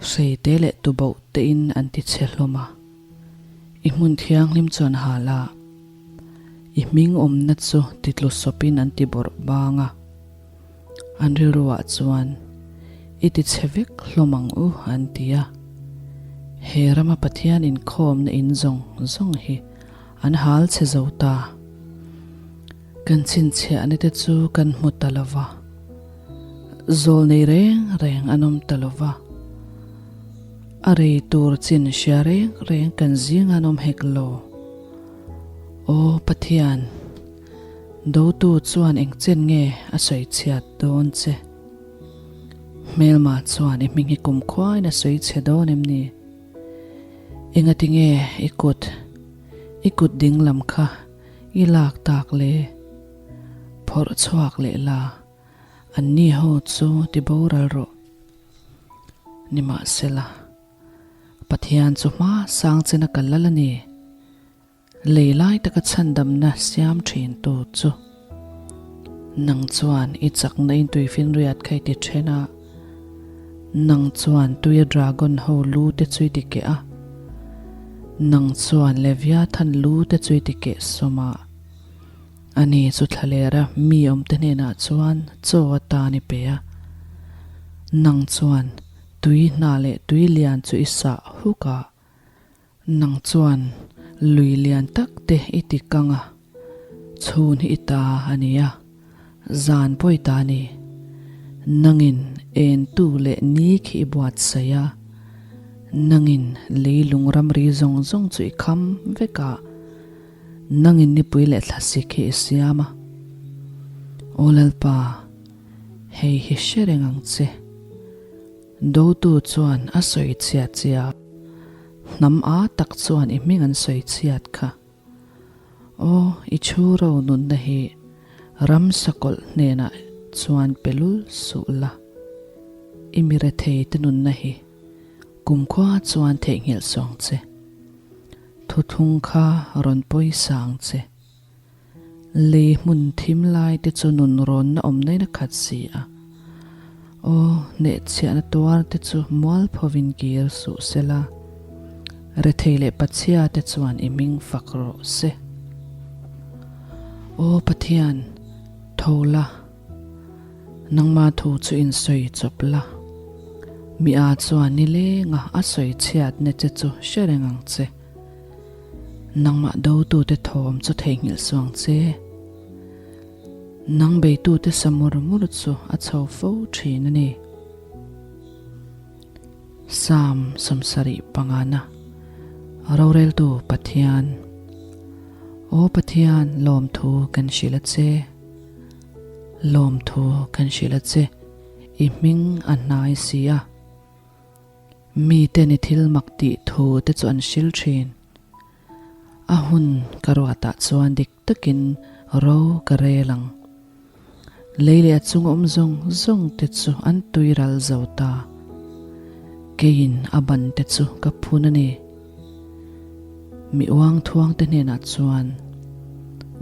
hreite leh tuboh tein an ti chhe hlawm a. I hmun thianghlim chuan hal a, i hming awmna chu titlu sawpin an ti bawrh bang a. An rilruah chuan, I ti chhe vek hlawm ang u, an ti a. He rama Pathian inkhawmna in zawng zawng hi an hal chhe zo ta. Kan chhinchhiahna te chu kan hmu ta lo va, zawl nei reng reng an awm ta lo va, a rei tur chin hria reng reng kan zing an awm hek lo. Aw Pathian, dotu chuan engchen nge a sawi chhiat dawn che? Hmelma chuan i hming hi kumkhuain a sawi chhe dawn em ni? Engatinge i kut, i kut dinglam kha I lak tak le, phawrh chhuak leh la, anni ho chu ti boral rawh. Nimahsela, Pathian chu hma sang chena ka lal a ni, lei lai taka chhandamna siam thin tu chu. Nang chuan i chakna in tuifinriat kha i ti then a, Nang chuan tuia dragon ho lu te chu i ti keh a, nang chuan Leviathan lu te chu i ti keh sawm a. Ani chu thlalera mi awmte hnenah chuan chaw atan i pe a. Nang chuan tui hna leh tui lian chu i sah huk a. Nang chuan Lui lian tak te i ti kang a, chhun hi i ta a ni a, zan pawh i ta a ni. Nangin entu leh ni khi i buatsaih a, nangin leilung ramri zawng zawng chu i kham vek a, nangin nipui leh thlasik hi i siam a. Aw Lalpa, hei hi hre reng ang che. Dotu chuan a sawi chhiat che a, hnam a tak chuan i hming an sawi chhiat kha. Aw, i chhu ro nunna hi ramsa kawlh hnenah chuan pe lul suh la. I mi rethei te nunna hi kumkhua chuan theihnghilh suang che. Thuthlung kha rawn pawisa ang che. Lei hmun thim lai te chu nun rawnna awm nain a khat si a. Aw, hnehchhiahna tuar te chu mualphovin kir suh se la, rethei leh pachhia te chuan i hming fak rawh se. Aw Pathian, tho la, nangma thu chu insawi chawp la, mi a chuan nilenga a sawi chhiatna che chu hre reng ang che. Nangmah dotute thawm chu theihnghilh suang che. Nang beitute sa mur mur chu a chho fo thin a ni. Psalm 75 na Roreltu Pathian Aw Pathian, lawmthu kan hrilh a che. Lawmthu kan hrilh a che, i hming a hnai si a. Mite ni thil mak tih thu te chu an hril thin. A hun ka ruatah chuan dik takin ro ka rel ang. Lei leh a chung awm zawng zawng te chu an tui ral zo ta. Keiin a ban te chu ka phun a ni. Mi uang thuang te hnenah chuan,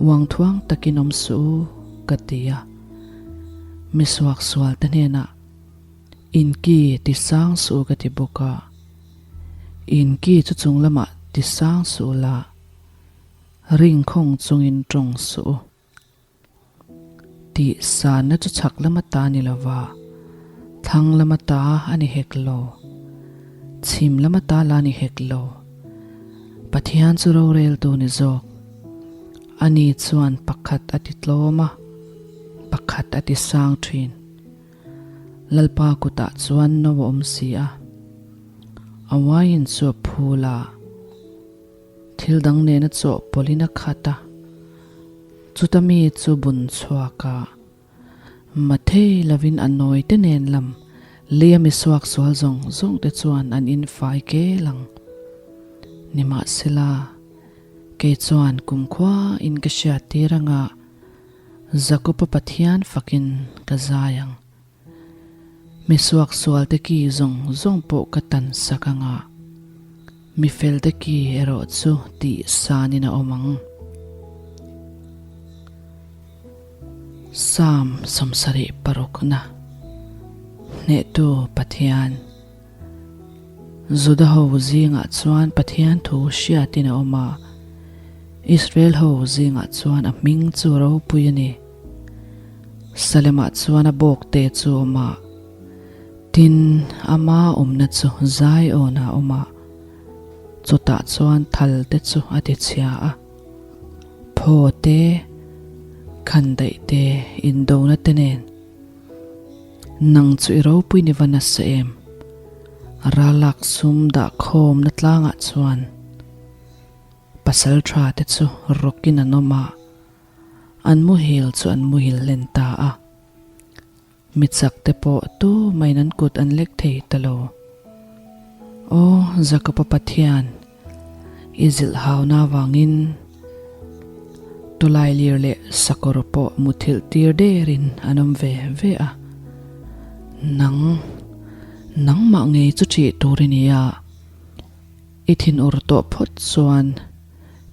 Uang thuang takin awm suh u, ka ti a. Mi suaksual te hnenah, Inki ti sang suh ka ti bawk a, inki chu chung lamah ti sang suh la, ringkhawng chungin tawng suh u. Tih sanna chu chhak lama ta ni lova, thlang lama ta a ni hek lo, chhim lama ta la ni hek lo. Pathian chu roreltu ni zawk. Ani chuan pakhat a ti tlawm a, pakhat a ti sang thin. Lalpa kutah chuan no a awm si a, a wine chu a phul a, thil dang nena chawhpawlhin a khat a, chuta mi chu bun chhuak a, mathei lovin a nawi te nen lam leia mi suak sual zawng zawng te chuan an infai kel ang. Nimahsela, kei chuan kumkhua in ka hriattir anga, Jakob-a Pathian fakin ka zai ang. Mi suaksualte ki zawng zawng pawh ka tan sak ang a, mi felte ki erawh chu tih sanin a awm ang. Psalm 76 na Hnehtu Pathian Juda ho zingah chuan Pathian thu hriatin a awm a, Israel ho zingah chuan a hming chu ropui a ni. Salemah chuan a bawkte chu a awm a, tin, ama awmna chu Zion-ah a awm a, chutah chuan thalte chu a tichhia a, phaw te, khandaih te, indona te nen. Nang chu i ropui ni va nasa em? Ralak sum dah khawmna tlangah chuan pasal tha te chu rawkin an awm a, an muhil chu an muhil hlen ta a. Mi chak te pawh tu main an kut an lek thei ta lo. Aw Jakob-a Pathian, I zilh hauna avangin tawlailir leh sakawr pawh muthilh tir derin an awm ve ve a. Nang, nangmah ngei chu ṭih tur i ni a, i thinur tawh phawt chuan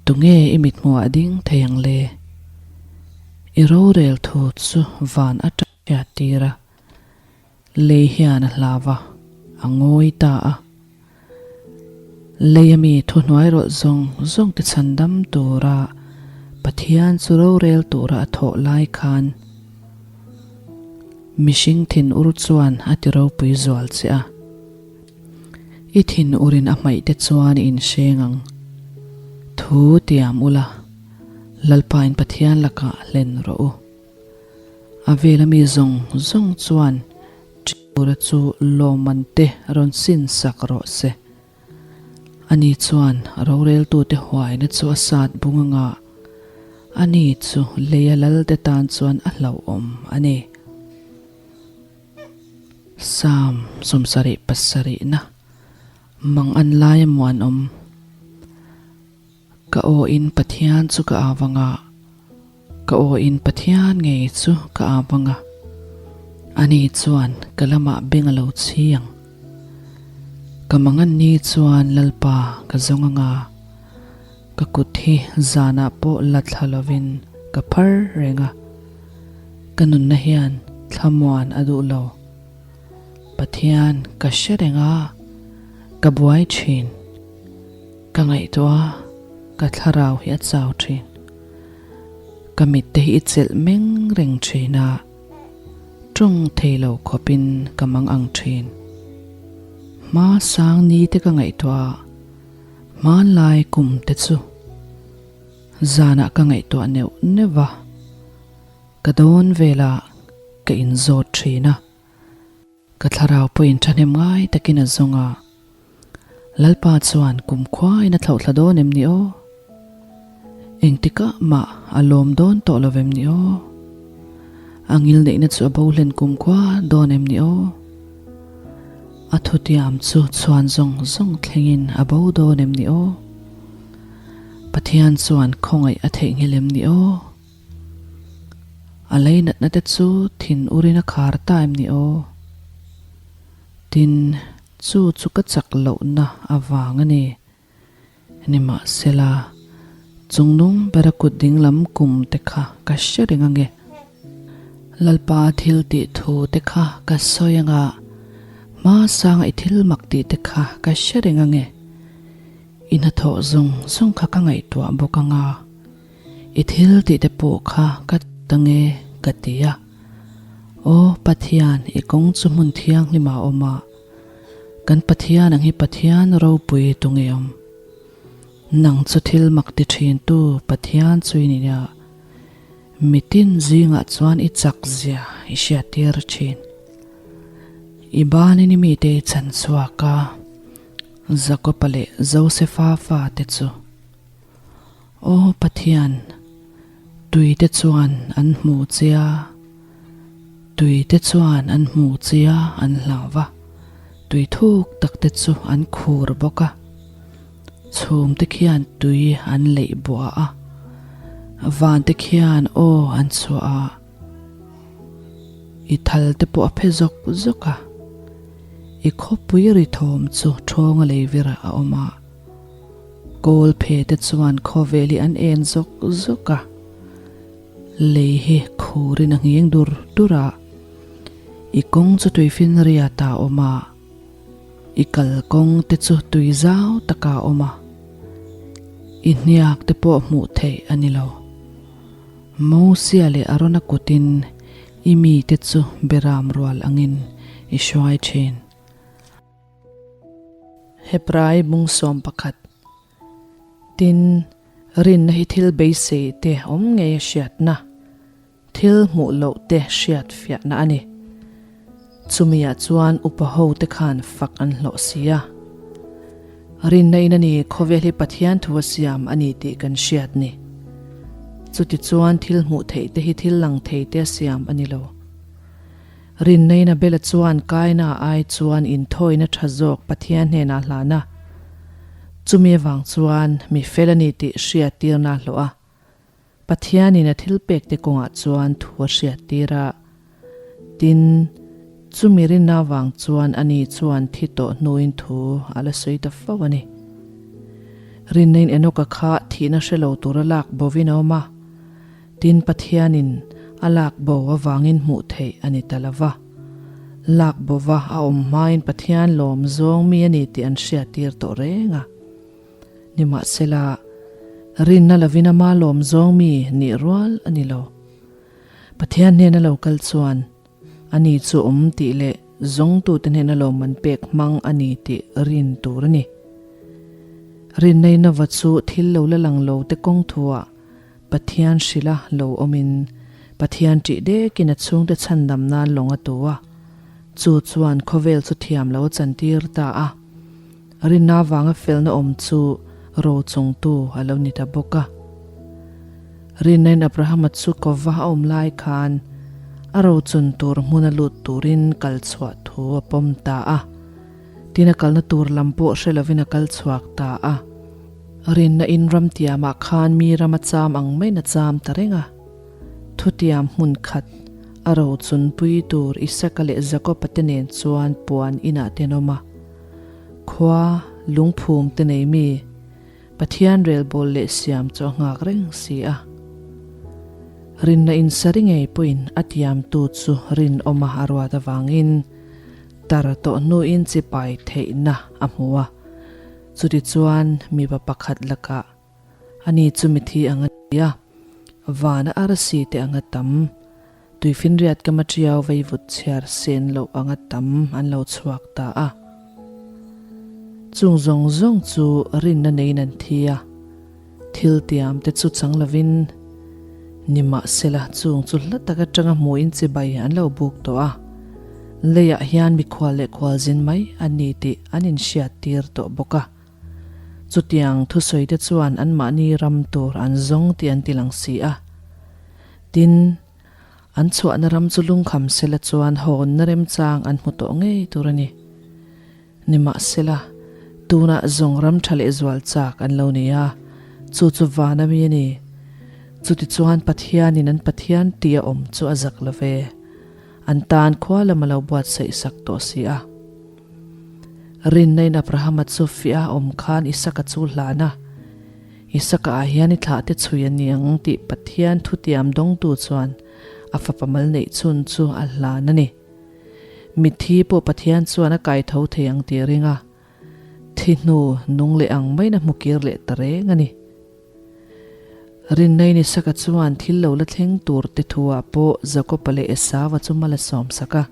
tunge i mithmuh ah ding thei ang le? I rorel thu chu van aṭang hriat tir a. Lei hian a hlau a, a ngawi ta a. Lei ami thuhnuai rawlh zawng zawng te chhandam tura Pathian chu rorel tura a thawh lai khan mihring thinur chuan a ti ropui zual che a. I thinurin a hmaih te chuan i inhreng ang. Thu tiam ula, Lalpa in Pathian lakah hlen rawh u. A vela mi zawng zawng chuan Ṭiura chu lawmman te rawn sin sak rawh se. Ani chuan roreltute huaina chu a sat bung anga, ani chu leia lalte tan chuan a hlauhawm a ni. Psalm 77 na mang an lai a muanawm. Ka aw in Pathian chu ka au anga, ka aw in Pathian ngei chu ka au anga, ani chuan ka lamah beng a lo chhi ang. Ka mangan ni chuan Lalpa ka zawng anga, ka kut hi zanah pawh la thla lovin ka phar reng a, ka nunna hian thlamuan a duh lo. Pathian ka hre reng a, ka buai thin. Ka ngaihtuah a, ka thlarau hi a chau thin. Ka mit te hi i chelh meng reng thin a, tawng thei lo khawpin ka mang ang thin. Hma sang ni te ka ngaihtuah a, hmanlai kum te chu zanah ka ngaihtuah neuh neuh va, ka dawn velah ka inzawt thin a. Ka thlarau pawhin thahnem ngai takin a zawng a, Lalpa chuan kumkhuain a thlauhthla dawn em ni aw? Engtikah mah a lawm dawn tawh lo vem ni aw? A ngilneihna chu a bo hlen kumkhua dawn em ni aw? A thutiam chu chhuan zawng zawng thlengin a bo dawn em ni aw? Pathian chuan khawngaih a theihnghilh em ni aw? A lei natna te chu thin urin a khar ta em ni aw? Tin, chu chu ka chak lohna avang a ni. Nimahsela, chungnung bera kut dinglam kum te kha ka hre reng ange. Lalpa thil tih thu te kha ka sawi anga, hma sanga i thil mak tih te kha ka hre reng ange. I hnathawh zawng zawng kha ka ngaihtuah bawk anga. I thil tih te pawh kha ka ta nge ka ti a. Aw Pathian, i kawng chu hmun thianghlim ah a awm a, kan Pathian ang hi Pathian ropui tu nge awm? Nang chu thil mak ti thin tu Pathian chu i ni a, mitin zingah chuan i chak zia i hriattir thin. I banin i mite i chhan chhuak a, Jakopa leh Josefa fate chu. Aw Pathian, tuite chuan an hmu che a, tuite chuan an hmu che a an hlau va, tui thuk tak te chu an khur bawk a, chhum te khian tui an leih buah a, van te khian aw an chhuah a, i thal te pawh a phe zawk zawk a, i khawpui ri thawm chu ṭhawnga lei virah a awm a. Kawl phe te chuan khawvel hi an en zawk zawk a, lei hi khurin a nghing dur dur a, i kawng chu tuifinriat ah a awm a, i kalkawng te chu tui zau takah a awm a, i hniak te pawh hmuh theih a ni lo. Mosia leh Arona kutin i mite chu beram rual angin i hruai thin. Hebrai bung 11. Tin, rinna hi thil beisei te awm ngei a hriatna, thil hmuh loh te hriat fiahna a ni. Chumiah chuan upa ho te khan fak an hlawh si a. Rinna in a ni khawvel hi Pathian thu a siam a ni tih kan hriat ni. Chutichuan thil hmuh theih te hi thil lang thei te a siam a ni lo. Rinnaina Bela chuan Kaina ai chuan inthawina tha zawk Pathian hnenah hlan a, chumi avang chuan mi fel a ni tih hriattirna a hlawh a. Pathianin a thilpekte kawngah chuan thu a hriattir a. Tin, chumi rinna avang chuan ani chuan thi tawh hnuin thu a la sawi ta fo a ni. Rinnain Enoka kha thihna hre lo tura lak bovin a awm a. Tin, Pathianin a lak bo avangin hmuh theih a ni ta lo va. Lak bova a awm hmain Pathian lawm zawng mi a ni tih an hriattir tawh reng a. Nimahsela, rinna lovin ama lawm zawng mi nih rual a ni lo. Pathian hnena lo kal chuan ani chu awm tih leh zawngtute hnena lawmman pek hmang a ni tih rin tur a ni. Rinnainova chu thil lo la lang lo te kawng thuah Pathian hrilha lo awmin Pathian ṭih dekin a chhungte chhandam nan lawng a tu a, chu chuan khawvel chu thiam lo a chantir ta a. Rinna vanga felna awm chu ro chungtu a lo ni ta bawk a. Rinnain Abrahama chu kawva a awm lai khan a rochun tur hmuna lut turin kal chhuah thu a pawm ta a. Tin a kalna tur lam pawh hre lovin a kal chhuak ta a. Rinna in ram tiamah khan mi ram a cham ang maiin a cham ta reng a. Thutiam hmun khat a rochun pui tur Isaka leh Jakoba te nen chuan puan inah te an awm a. Khua lungphum te nei mi Pathian relbawl leh siam chu a nghak reng si a. Rinna insari ngei pawhin a tiamtu chu rinawma a ruat avangin tar tawh hnuin chipai theihna a hmu a. Chutichuan mipa pakhat lakah ani chu mithi ang a ni a, vana arsi te anga tam, tuifinriat kama tiau veivut chhiar sen loh anga tam an lo chhuak ta a. Chung zawng zawng chu rinna neiin an thi a, thil tiam te chu chang lovin nimahsela chung chu hla tak atanga hmuhin chibai an lo buk tawh a, leiah hian mikhual leh khualzin mai an ni tih an inhriat tir tawh bawk a. Chutiang thusawite chuan anmahni ram tur an zawng tih an ti lang si a. Tin, an chhuahna ram chu lungkham sela chuan hawnna remchang an hmu tawh ngei tur a ni. Nimahsela, tunah zawng ram tha leh zual chak an lo ni a, chu chu van ami a ni. Chutichuan Pathianin an Pathian tih a awm chu a zak lo ve. An tan khua lam a lo buatsaih sak tawh si a. Rinnain Abrahama chu fiah a awm khan Isaka chu hlan a, Isaka ah hian i thlah te chhui a ni ang tih Pathian thutiam dawngtu chuan a fapa mal neih chhun chu a hlan a ni. Mitthi pawh Pathian chuan a kai tho thei ang tih a ring a, thi hnu nung leh ang maiin a hmu kir leh ta reng a ni. Rinnain Isaka chuan thil lo la thleng tur te thu ah pawh Jakopa leh Esauva chu mal a sawmsak a.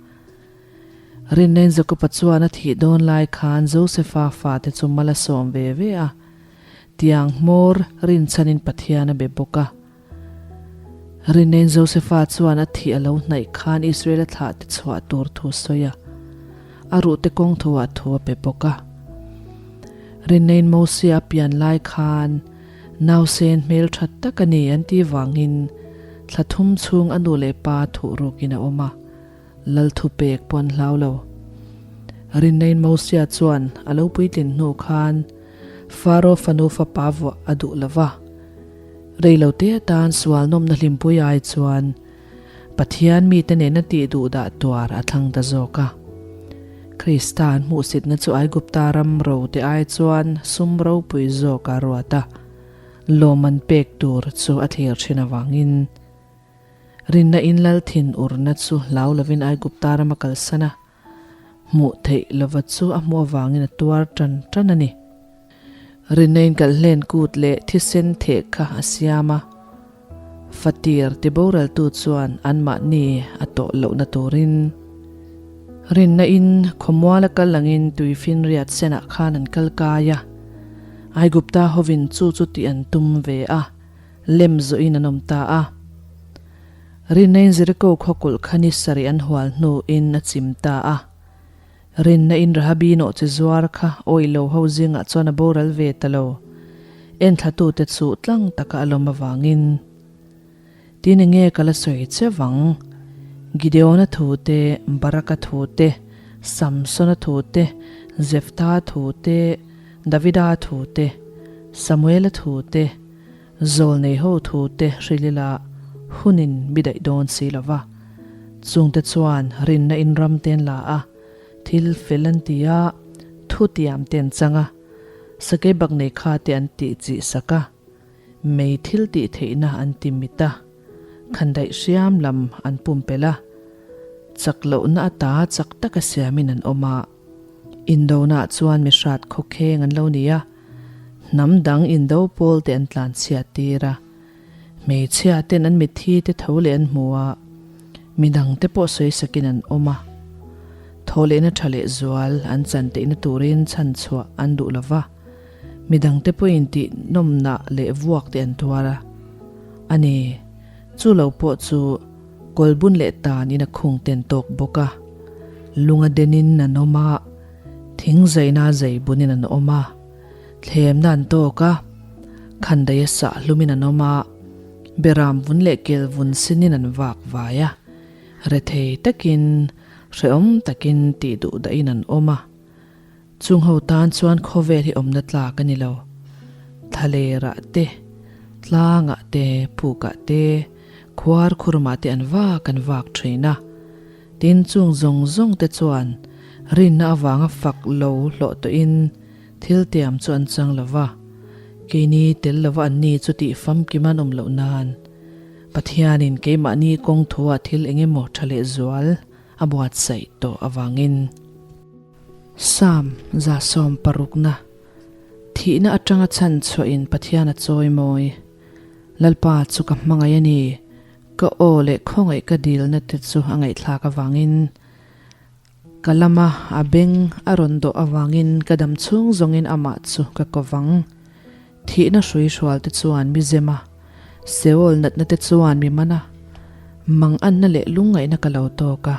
Rinnain Jakoba chuan a thih dawn lai khan Josefa fate chu mal a sawm ve ve a, tiang hmawr rinchhanin Pathian a be bawk a. Rinnain Josefa chuan a thih a lo hnaih khan Israela thlahte chhuah tur thu sawi a, a ruhte kawng thuah thu a pe bawk a. Rinnain Mosia a pian lai khan nausen hmeltha tak a ni an tih vangin thla thum chhung a nu leh pa thuhrukin a awm a. Lal thupek pawh an hlau lo. Rinnain Mosia chuan a lo puitlin hnu khan Faro fanu fapa vuah a duh lo va. Reilote atan sual nawmna hlimpui ai chuan Pathian mite nena tih duh dah tuar a thlang ta zawk a. Krista an hmuhsitna chu Aigupta ram rote ai chuan sum ropui zawk a ruat a, lawm an pek tur chu a thlir thin avangin. Rinna in lal thin urna chu hlau lovin Aigupta ram a kalsan a, hmuh theih lova chu a hmuh avangin a tuar tan tan a ni. Rinna in kalhlen kut leh thisen theh kha a siam a, fatir ti boraltu chuan anmahni a tawh lohna turin. Rinna in khawmual a kal angin tuifinriat senah khan an kal kai a, Aigupta hovin chu chu tih an tum ve a. Lem zawhin an awm ta a. Rinnain Jeriko khaw kulh kha ni sarih an hual hnuin a chim ta a. Rinnain Rahabi nawhchi zuar kha awih lo ho zingah chuan a boral ve ta lo. Enthlatute chu tlang taka a lawm avangin, Tin enge ka la sawi che vang? Gideona thu te, Baraka thu te, Samsona thu te, Jeftha thu te, Davida thu te, Samuela thu te, Zawlnei ho thu te hrilh ila hunin mi daih dawn si lo va. Chungte chuan rinna in ram te an la a, thil fel an ti a, thu tiam te an chang a, sakei bak nei kha te an tih chih sak a, mei thil tih theihna an ti mit a, khandaih hriam lam an pumpelh a, chak lohna ata chak taka siamin an awm a. Indona chuan mi hrat khawkheng an lo ni a, hnam dang indo pawl te an tlan chhiat tir a, hmeichhia ten an mitthi te tho leh an hmu a, midang te pawh sawi sakin an awm a, thaw lehna tha leh zual an chan teihna turin chhan chhuah an duh lo va. Midangte pawhin tih nawmna leh vuak te an tuar a. A ni, chu lo pawh chu kawlbun leh tan in a khung ten tawk bawk a. Lunga denin an awm a, thing zaina zei bunin an awm a, thlemna an tawk a, khandaia sah hlumin an awm a, beram vun leh kel vun sinin an vak vai a, rethei takin, hrehawm takin tih duh dahin an awm a. Chung ho tan chuan khawvel hi awmna tlak a ni lo. Thlalerah te, tlangah te, pukah te, khuar khurmah te an vak an vak thin a. Tin, chung zawng zawng te chuan rinna avanga fak lo hlawh tawhin thil tiam chu an chang lo va. Keini tel lova an ni chu tih famkim an awm loh nan Pathianin keimahni kawng thuah thil eng emaw tha lehzual a buatsaih tawh avangin. Psalm 160na, Thihna atanga chhan chhuahin Pathian a chawi mawi. Lalpa chu ka hmangaih a ni, ka aw leh khawngaih ka dilna te chu a ngaihthlak avangin. Ka lama a beng a rawn dawh avangin ka dam chhung zawngin amah chu ka kovang. Thihna hrui hrual te chuan mi zem a, Seol natna te chuan mi man a, manganna leh lungngaihna ka lo tawk a,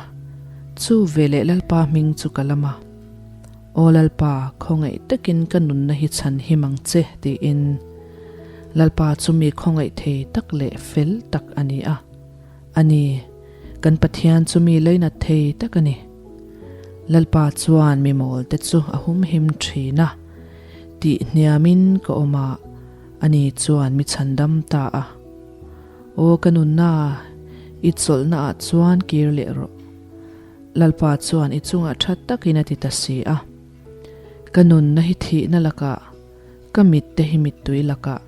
chu veleh Lalpa hming chu ka lam a. Aw Lalpa, khawngaih takin ka nunna hi chhan him ang che, tiin. Lalpa chu mi khawngaih thei tak leh fel tak a ni a. A ni, kan Pathian chu mi leinat thei tak a ni. Lalpa chuan mi mawlte chu a humhim thin a, tih hniamin ka awm a, ani chuan mi chhandam ta a. Aw ka nunna, i chawlhna ah chuan kir leh rawh. Lalpa chuan i chungah tha takin a ti ta si a. Ka nunna hi thihna lakah, ka mit te hi mittui lakah,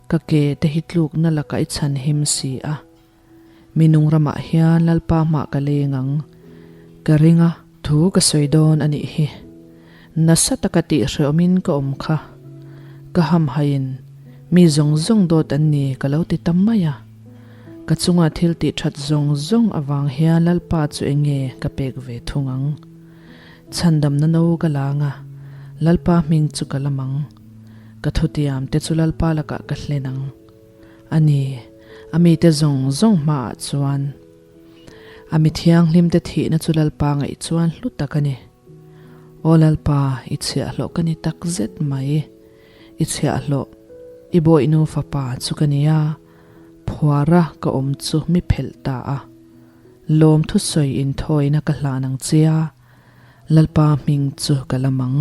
ka ke te hi tlukna lakah i chhanhim si a. Mi nung ramah hian Lalpa hmah ka leng ang. Ka ring a. Thu ka sawi dawn a nih hi. Nasa taka tih hrehawmin ka awm kha. Ka hamhaiin mi zawng zawng dawt an ni ka lo ti ta mai a. Ka chunga thil tih that zawng zawng avang hian Lalpa chu eng nge ka pek ve thung ang. Chhandamna no ka lang a, Lalpa hming chu ka lam ang. Ka thutiam te chu Lalpa lakah ka hlen ang. A ni, a mite zawng zawng hmaah chuan. A mi thianghlimte thihna chu Lalpa ngaih chuan hlu tak a ni. Aw Lalpa, i chhiahhlawh ka ni tak zet mai. I chhiahhlawh, i bawihnu fapa chu ka ni a, phuara ka awm chu mi phelh ta a. Lawm thusawi inthawina ka hlan ang che a, Lalpa hming chu ka lam ang.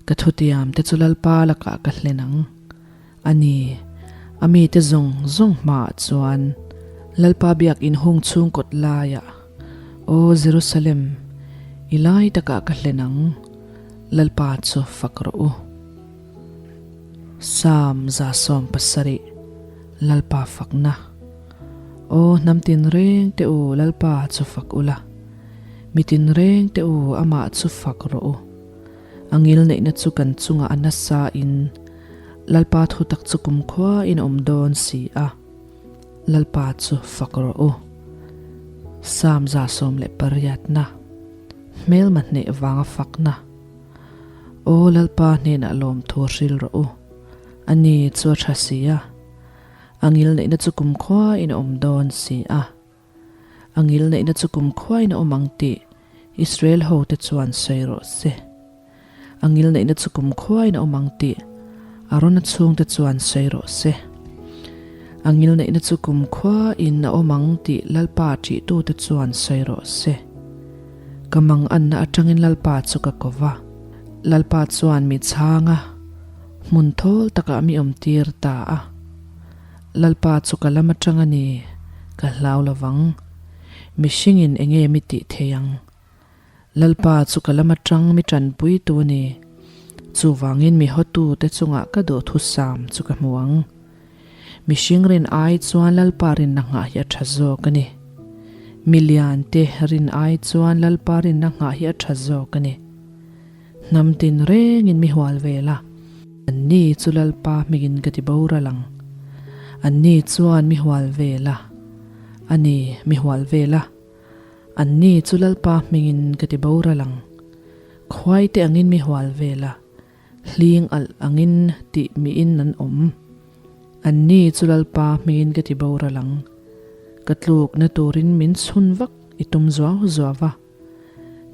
Ka thutiam te chu Lalpa lakah ka hlen ang. A ni, a mite zawng zawng hmaah chuan Lalpa biakinn hung chhung kawt laiah, Aw Jerusalem, i lai takah ka hlen ang, Lalpa chu fak rawh u. Psalm 170, Lalpa fakna. Aw hnam tinreng te u, Lalpa chu fak ula. Mi tinreng te u, amah chu fak rawh u. A ngilneihna chu kan chungah a nasa in Lalpa thutak chu kumkhua in a awm dawn si a, Lalpa chu fak rawh u. Psalm 118 na, Hmelma hneh vanga fakna. Aw Lalpa hnenah lawmthu hril rawh u, a ni chu a tha si a, a ngilneihna chu kumkhua in a awm dawn si a. A ngilneihna chu kumkhuain a awm ang tih Israel hote chuan sawi rawh se. A ngilneihna chu kumkhuain a awm ang tih Arona chhungte chuan sawi rawh se. A ngilneihna chu kumkhuain a awm ang tih Lalpa ṭihtute chuan sawi rawh se. Ka manganna aṭangin Lalpa chu ka ko va. Lalpa chuan mi chhang a, hmun thawl takah mi awmtir ta a. Lalpa chu ka lam atang a ni, ka hlau lovang. Mihringin eng nge mi tih thei ang? Lalpa chu ka lam atang mi tanpui tu a ni. Chuvangin mi hawtu te chungah ka duhthusam chu ka hmu ang. Mihring rin ai chuan Lalpa rinna nghah hi a tha zawk a ni. Mi lian te rin ai chuan Lalpa rinna nghah hi a tha zawk a ni. Hnam tin rengin mi hual vel a. Anni chu Lalpa hmingin ka ti boral ang. Anni chuan mi hual vel a. A ni, mi hual vel a. Anni chu Lalpa hmingin ka ti boral ang. Khuaite angin mi hual vel a. Hling alh angin tih miin an awm. Anni chu Lalpa hmingin ka ti boral ang. Ka tlukna turin min chhun vak i tum zuau zuau va.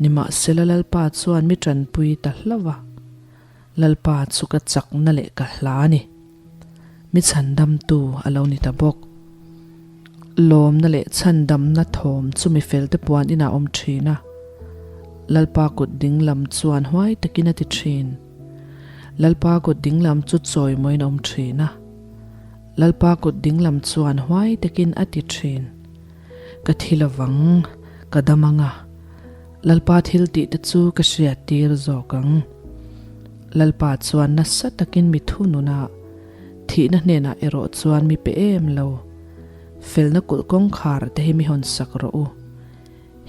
Nimahsela Lalpa chuan mi tanpui ta hlauh a. Lalpa chu ka chakna leh ka hla a ni. Mi chhandamtu a lo ni ta bawk. Lawmna leh chhandamna thawm chu mi felte puan inah a awm thin a. Lalpa kut dinglam chuan huai takin a ti thin. Lalpa kut dinglam chu chawimawiin a awm thin a. Lalpa kut dinglam chuan huai takin a ti thin. Ka thi lovang, ka dam ang a. Lalpa thil tih te chu ka hriat tir zawk ang. Lalpa chuan nasa takin mi thunun a, thihna hnenah erawh chuan mi pe em lo. Felna kulh kawngkhar te hi mi hawn sak rawh u.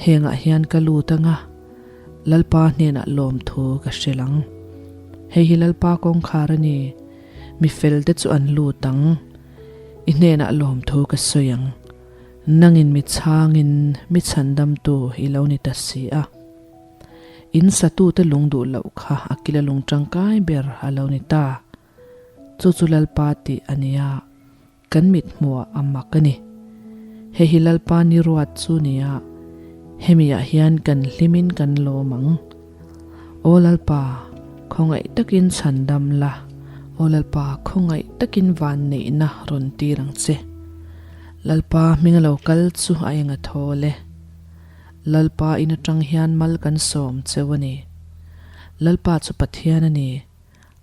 Hengah hian ka lut ang a, Lalpa hnenah lawmthu ka hrilh ang. Hei hi Lalpa kawngkhar a ni, mi fel te chu an lut ang. I hnenah lawmthu ka sawi ang. Nangin mi chhangin mi chhandamtu i lo ni ta si a. In satute lung duh loh kha a kila lung tangkai ber a lo ni ta. Chu chu Lalpa tih a nia, kan mit hmuah a mak a ni. Hei hi Lalpa ni ruat chu nia, hemi ah hian kan hlimin kan lawm ang. Aw Lalpa, khawngaih takin chhandam la, Aw Lalpa, khawngaih takin vanneihna rawn tir ang che. Lalpa hming a lo kal chu a eng a thawl e. Lalpa in atang hian mal kan sawm cheu a ni. Lalpa chu Pathian a ni,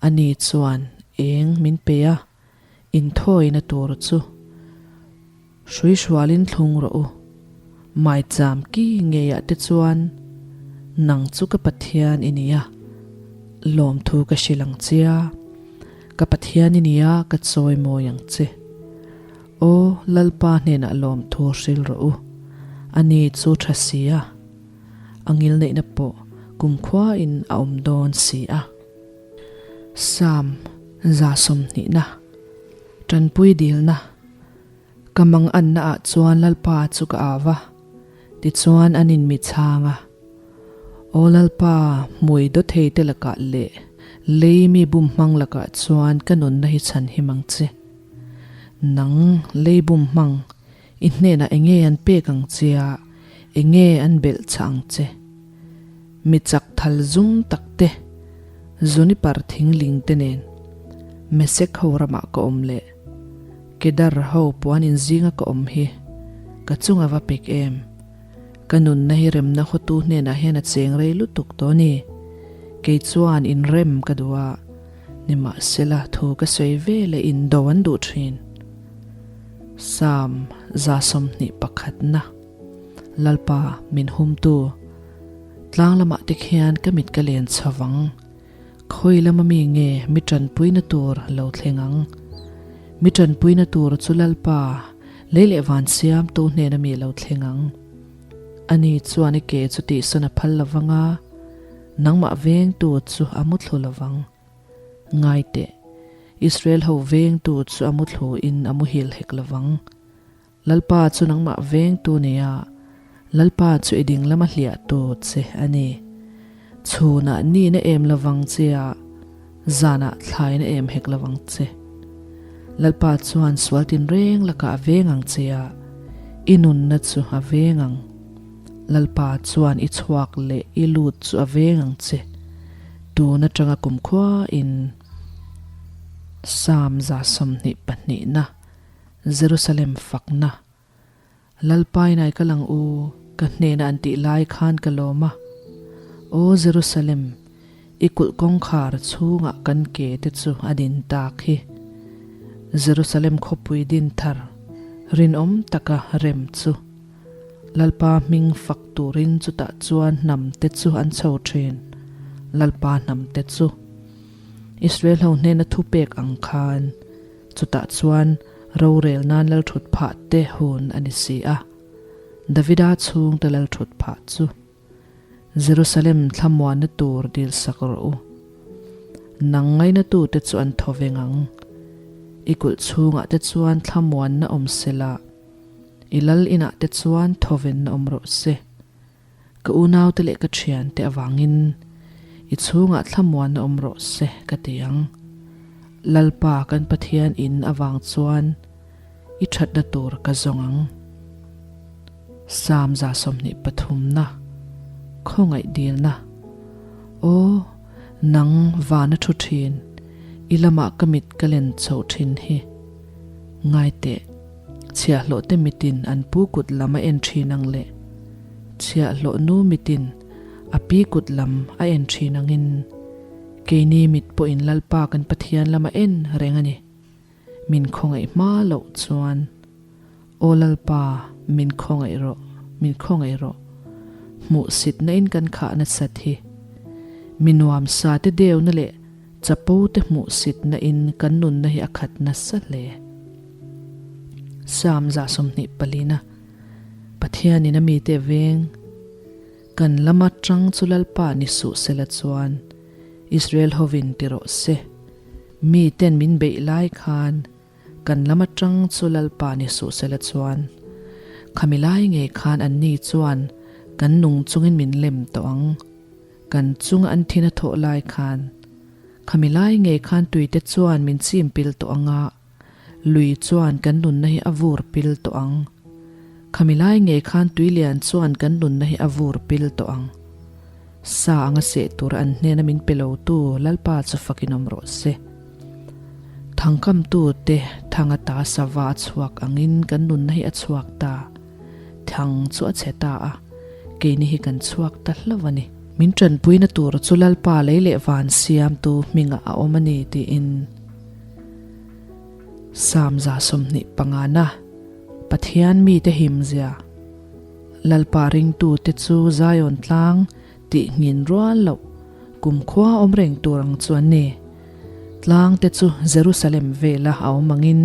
ani chuan eng min pe a, inthawina tur chu hrui hrualin thlung rawh u. Maicham ki ngeiah te chuan nang chu ka Pathian i ni a, lawmthu ka hrilh ang che a, ka Pathian i ni a, ka chawimawi ang che. Aw, Lalpa hnenah lawmthu hril rawh u. Ani chu tha si a, a ngilneihna pawh kumkhuain a awm dawn si a. Psalm 120na, Tanpui dilna, Ka manganna ah chuan Lalpa chu ka au va, tichuan an in mi chhang a. Aw Lalpa, hmui dawthei te lakah leh lei mi bum hmang lakah chuan ka nunna hi chhan him ang che. Nang lei bum hmang, i hnenah enge an pek ang che a, enge an belh chah ang che? Mi chak thal zum tak te, Zunipar thingling te nen Mesek ho ramah ka awm leh Kedar ho puan in zinga ka awm hi ka chunga va pek em? Ka nunna hi remna hotu hnenah hian a cheng rei lutuk tawh a ni. Kei chuan inrem ka duh a. Nimahsela, thu ka sawi ve leh indo an duh thin. Psalm 21na, Lalpa min humtu, tlang lamah te khian ka mit ka len chho vang. Khawi lama mi nge mi tanpuina tur lo thleng ang? Mi tanpuina tur chu Lalpa, lei leh van siamtu hnena mi lo thleng ang. Ani chuan i ke chu tihsawn a phal lo vang a, Nangmah vengtu chu a muthlu lovang. Ngai teh, Israel ho vengtu chu a muthlu in a muhil hek lovang. Lalpa chu nangmah vengtu nia, Lalpa chu i ding lama hliahtu che a ni. Chhunah nihna em lovang che a, zanah thlaina em hek lovang che. Lalpa chuan sual tinreng lakah a veng ang che a, i nunna chu a veng ang. Lalpa chuan i chhuak leh i lut chu a veng ang che. Tun atanga kumkhua in Psalm 122na, Jerusalem fakna, Lalpa in ai kal ang u, ka hnena an tih lai khan ka lawm a. Aw Jerusalem, i kulh kawngkhar chhungah kan ke te chu a din tak hi. Jerusalem khawpui din thar, rinawm taka rem chu. Lalpa hming fak turin chutah chuan hnam te chu an chho thin, Lalpa hnam te chu. Israel ho hnena thupek ang khan chutah chuan rorel nan lalthut phah te hun a ni si a, Davida chhungte lalthut phah chu. Jerusalem thlamuanna tur dil sak rawh u. Nang ngainatute chu an thaw veng ang. I kulh chhungah te chuan thlamuanna awm sela, I lal inah te chuan thawvenna awm rawh se. Ka unaute leh ka thiante avangin. I chhungah thlamuanna awm rawh se ka ti ang. Lalpa kan Pathian in avang chuan i thatna tur ka zawng ang. Psalm 23 na, Khawngaih dilna. Aw, nang vana thu thin, i lamah ka mit ka len chhoh thin hi. Ngai teh, chhiahhlawh te mitin an pu kut lam a en thin ang leh chhiahhlawh nu mitin a pi kut lam a en thin angin keini mit pawhin Lalpa kan Pathian lam a en reng a ni. Min khawngaih hma loh chuan, Aw Lalpa, min khawngaih rawh, min khawngaih rawh. Hmuhsitna in kan khah nasat hi. Mi nuamsa te deuna leh chapo te hmuhsitna in kan nunna hi a khat nasa hle. Psalm 24 na, Pathianin a mite veng, Kan lama tang chu Lalpa ni suh sela chuan, Israel hovin ti rawh se. Mi ten min beih lai khan kan lam atang chu Lalpa ni suh sela chuan khami lai ngei khan an ni chuan kan nung chungin min lem tawh ang. Kan chunga an thin a thawh lai khan khami lai ngei khan tuite chuan min chim pil tawh ang a, lui chuan kan nunna hi a vur pil tawh ang. Khami lai ngei khan tui lian chuan kan nunna hi a vur pil tawh ang. Sa anga seh tur an hnena min pe lotu Lalpa chu fakin awm rawh se. Thangkamtu te thang ata sava a chhuak angin kan nunna hi a chhuak ta. Thang chu a chhe ta a, keini hi kan chhuak ta hlauh a ni. Min tanpuina tur chu Lalpa lei leh van siamtu hmingah a awm a ni tiin Psalm 25 na Pathian mite himzia. Lalpa ringtute chu Zion tlang tih nghin rual loh kumkhua awm reng tur ang chu an ni. Tlang te chu Jerusalem vela a awm angin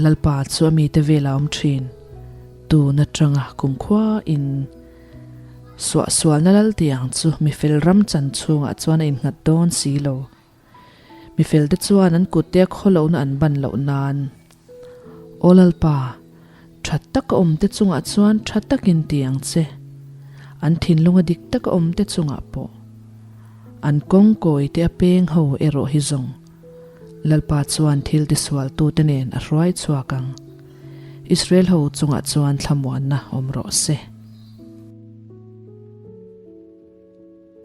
Lalpa chu a mite vela awm thin. Tun atanga kumkhua in suahsualna lal tiang chu mifel ram chan chhungah chuan a innghat dawn si lo. Mifelte chuan an kutte khawlohna an ban loh nan, Aw Lalpa, tha taka awmte chungah chuan tha takin ti ang che, an thinlunga dik taka awmte chungah pawh. An kawng kawite a peng ho erawh hi zawng, Lalpa chuan thil tisualtute nen a hruai chhuak ang. Israel ho chungah chuan thlamuanna awm rawh se.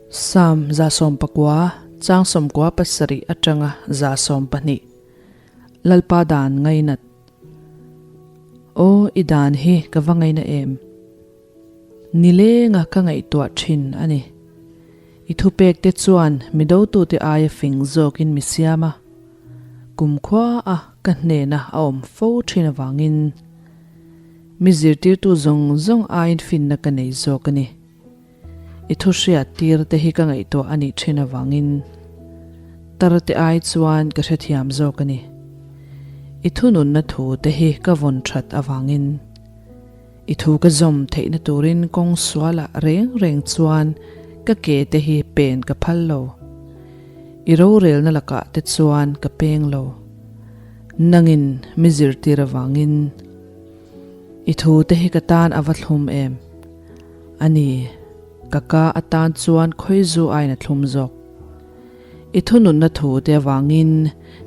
Psalm 19, chang 97 atanga 120. Lalpa dan ngainat. Aw, i dan hi ka va ngaina em? Nilenga ka ngaihtuah thin a ni. I thupekte chuan mi dotute aia fing zawkin mi siam a, kumkhua a ka hnena a awm fo thin avangin mi zirtirtu zawng zawng aiin finna ka nei zawk a ni. I thu hriat tir te hi ka ngaihtuah a nih thin avangin tar te ai chuan ka hrethiam zawk a ni. I thununna thu te hi ka vawn that avangin i thu ka zawm theihna turin kawng sualah reng reng chuan ka ke te hi pen ka phal lo. I rorelna lakah te chuan ka peng lo. Nangin mi zirtir avangin i thu te hi ka tan a va thlum em? A ni, ka ka atan chuan khawizu aiin a thlum zawk. I thununna thu te avangin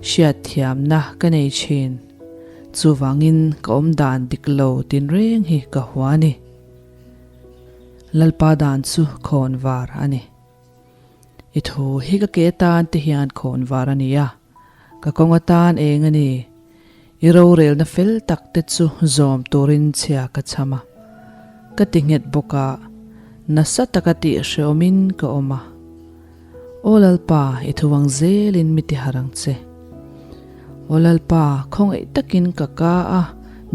hriatthiamna ka nei thin. Chuvangin ka awmdan dik lo tinreng hi ka hua a ni. Lalpa dan chu khawn var a ni. I thu hi ka ke atan te hian khawn var a ni a, ka kawng atan eng a ni. I rorelna fel tak te chu zawm turin chhia ka chham a, ka ti nghet bawk a, nasa taka tih hreawmin ka awm a. Aw Lalpa, i thu ang zelin mi ti harh ang che. Aw Lalpa, khawngaih takin ka ka a,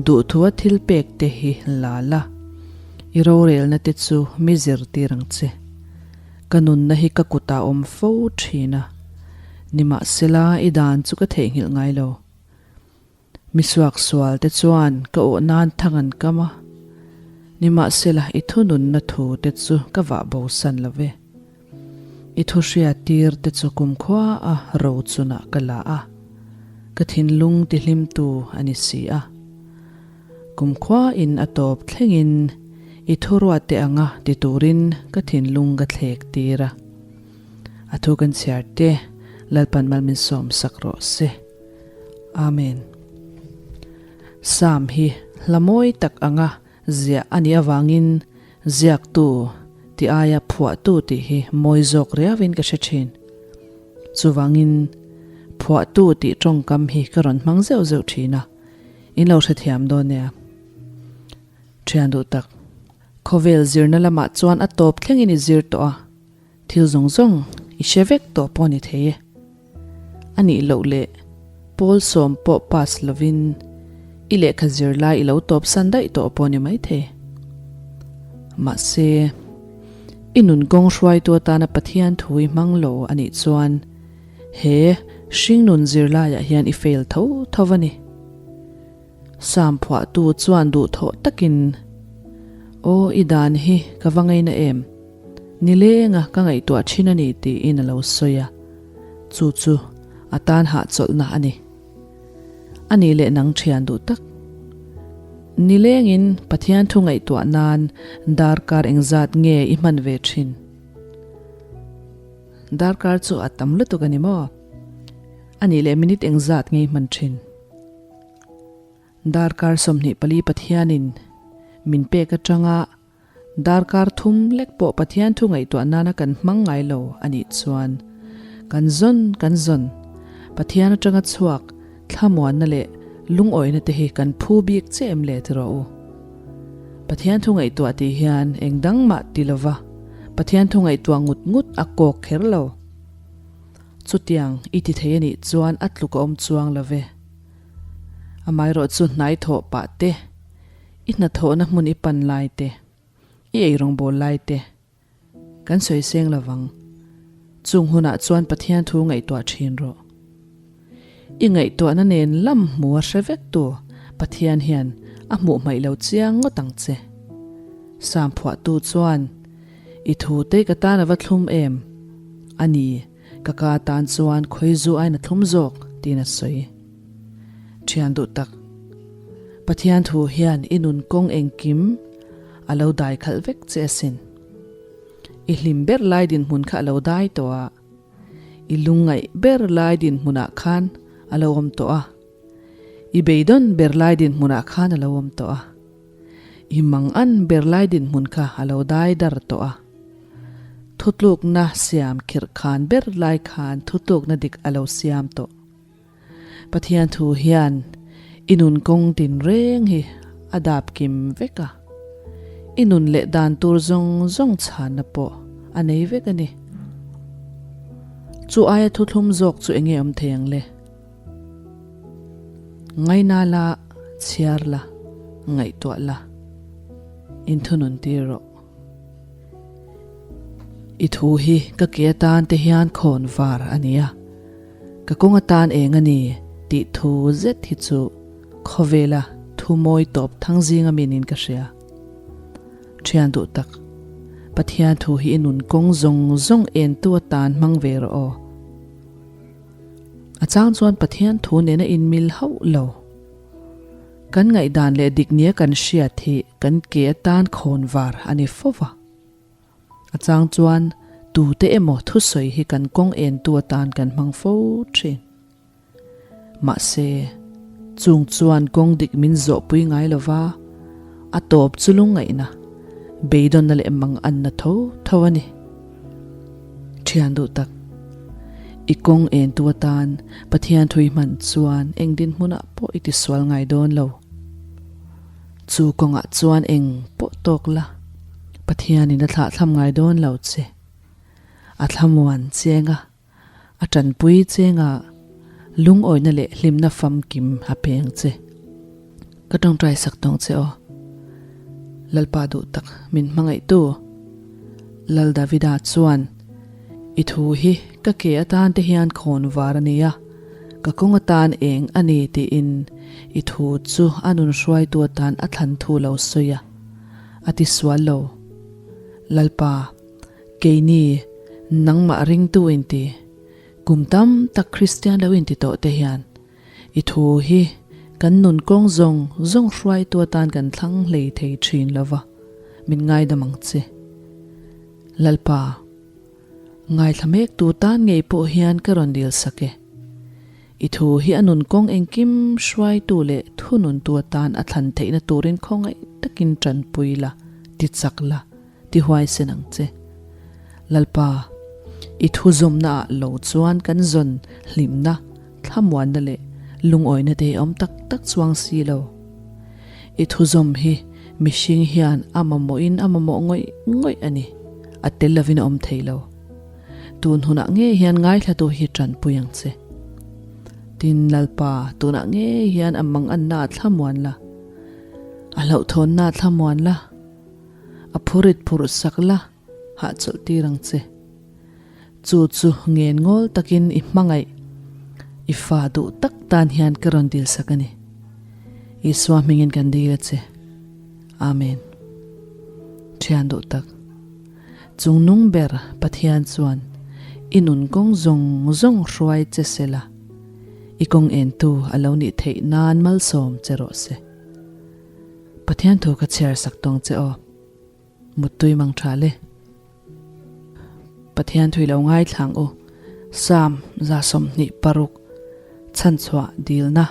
duhthua thil pek te hi la la, i rorelna te chu mi zirtir ang che. Ka nunna hi ka kutah awm fo thin a, nimahsela i dan chu ka theihnghilh ngai lo. Mi suaksual te chuan ka awh nan thang an kam a, nimahsela i thununna thu te chu ka vah bo san lo ve. I thu hriat tir te chu kumkhua a ro chunah ka la a, ka thinlung tihlimtu a ni si a. Kumkhua in a tawp thlengin i thuruate anga ti turin ka thinlung ka thlek tir a. A thu kan chhiar te Lalpan mal min sawm sak rawh se. Amen. Psalm hi hla mawi tak anga ziah a nih avangin ziaktu tih aia phuahtu tih hi mawi zawk riauin ka hre thin. Chuvangin phuahtu tih tawngkam hi ka rawn hmang zeuh zeuh thin a, in lo hrethiam dawn nia. Thian duh tak, khawvel zirna lamah chuan a tawp thlengin i zir tawh a, thil zawng zawng i hre vek tawh pawh a ni thei e. A nih loh leh pawl sawm pawh pass lovin i lehkha zir lai i lo tawp san daih tawh pawh a ni maithei. Mahse, i nun kawng hruaitu atana Pathian thu i hmang lo a nih chuan he hringnun zirlaiah hian i fail tho tho a ni. Sam phuahtu chuan duhthawh takin, Aw, i dan hi ka va ngaina em? Nilenga ka ngaihtuah thin a ni tiin a lo sawi a. Chu chu a tan hahchawlhna a ni. A nih leh nang thian duh tak. Nilengin Pathian thu ngaihtuah nan darkar engzat nge i hman ve thin? Darkar chu a tam lutuk a ni maw? A nih leh minute engzat nge i hman thin? Darkar 24 Pathianin min pek atanga darkar thum lek pawh Pathian thu ngaihtuah nana kan hmang ngai lo a nih chuan kan zawn kan zawn Pathian atanga chhuak thlamuanna leh lungawina te hi kan phu bik che em le ti rawh u. Pathian thu ngaihtuah tih hian eng dang mah ti lova Pathian thu ngaihtuah ngut ngut a kawk kher lo. Chutiang i ti thei a nih chuan a tluk a awm chuang lo ve. Amaherawh chu hnai thawh pah te, i hnathawhna hmun i pan lai te, i eirawngbawl lai te kan sawi seng lo vang. Chung hunah chuan Pathian thu ngaihtuah thin rawh. I ngaihtuahna nen lam hmu a hre vek tu Pathian hian a hmuh hmaih lo chiang ngawt ang che. Sam phuahtu chuan, I thu te ka tan a va thlum em? A ni, ka ka tan chuan khawizu aiin a thlum zawk, tiin a sawi. Thian duh tak, Pathian thu hian i nun kawng engkim a lo dai khalh vek che asin. I hlim ber lai dinhmun kha a lo dai tawh a, i lungngaih ber lai dinhmunah khan a lo awm tawh a, i beidawn ber lai dinhmunah khan a lo awm tawh a. I mang an ber lai dinhmun kha a lo dai dar tawh a. Thutlukna siam khirh khan ber lai khan thutlukna dik a lo siam tawh. Pathian thu hian i nun kawng tinreng hi a dap kim vek a. I nun leh dan tur zawng zawng chhanna pawh a nei vek a ni. Chu aia thuthlum zawk chu enge awm thei ang le? Ngaina la, chhiar la, ngaihtuah la, inthunun tir rawh. I thu hi ka ke atan te hian khawn var a ni a, ka kawng atan eng a ni tih thu zet hi chu khawvela thu mawi tawp thang zinga min in ka hria. Thian duh tak, Pathian thu hi i nun kawng zawng zawng entu atan hmang ve rawh aw. A chang chuan Pathian thu nena inmil hauh lo. Kan ngaihdan leh dik nia kan hriat hi kan ke atan khawn var a ni fo va. A chang chuan tute emaw thusawi hi kan kawng entu atan kan hmang fo thin. Mahse, chung chuan kawng dik min zawhpui ngai lo va, a tawp chu lungngaihna, beidawnna leh manganna tho tho a ni. Thian duh tak, i kawng entu atan Pathian thui hman chuan eng dinhmunah pawh i tisual ngai dawn lo. Chu kawngah chuan eng pawh tawk la, Pathianin a thlahthlam ngai dawn lo che. A thlamuan cheng a, a tanpui chenga lungawina leh hlimna famkim a peng che. Ka tawngtai sak tawng che aw. Lalpa duh tak min hmangaihtu. Lal Davida chuan, I thu hi ka ke atan te hian khawn var a ni a, ka kawng atan eng a ni tiin i thu chu a nun hruaitu atan a thlan thu lo sawi a, a ti sual lo. Lalpa, keini nangmah ringtu inti, kum tam tak Kristian lo inti tawh te hian I thu hi kan nun kawng zawng zawng hruaitu atan kan thlang hlei thei thin lo va, min ngaidam ang che. Lalpa, Ngaithla mek tu tan ngei pawh hian ka rawn dil sak e. I thu hi a nun kawng engkim hruaitu leh thununtu atan a thlan theihna turin khawngaih takin tanpui la, ti chak la, ti huaisen ang che. Lalpa, i thu zawmna ah lo chuan kan zawn hlimna, thlamuanna leh lungawina te hi awm tak tak chuang si lo. I thu zawm hi mihring hian a mamawhin a mamawh ngawih ngawih a ni, a tel lovin a awm thei lo. Tun hunah ngei hian ngaithlatu hi tanpui ang che. Tin, Lalpa, tunah ngei hian a manganna a thlamuan la, a hlauhthawnna a thlamuan la, a phurit phurh sak la, hahchawlh tir ang che. Chu chu ngen ngawl takin i hmangaih, i fa duh tak tan hian ka rawn dil sak a ni. Isua hmingin kan dil a che. Amen. Thian duh tak. Chung nung ber Pathian chuan i nun kawng zawng zawng hruai che se la, i kawng entu a lo nih theih nan malsawm che rawh se. Pathian thu ka chhiar sak tawng che aw. Muttui mang tha le. Pathian thui lo ngaithlang u. Psalm 26 Chhanchhuah dilna.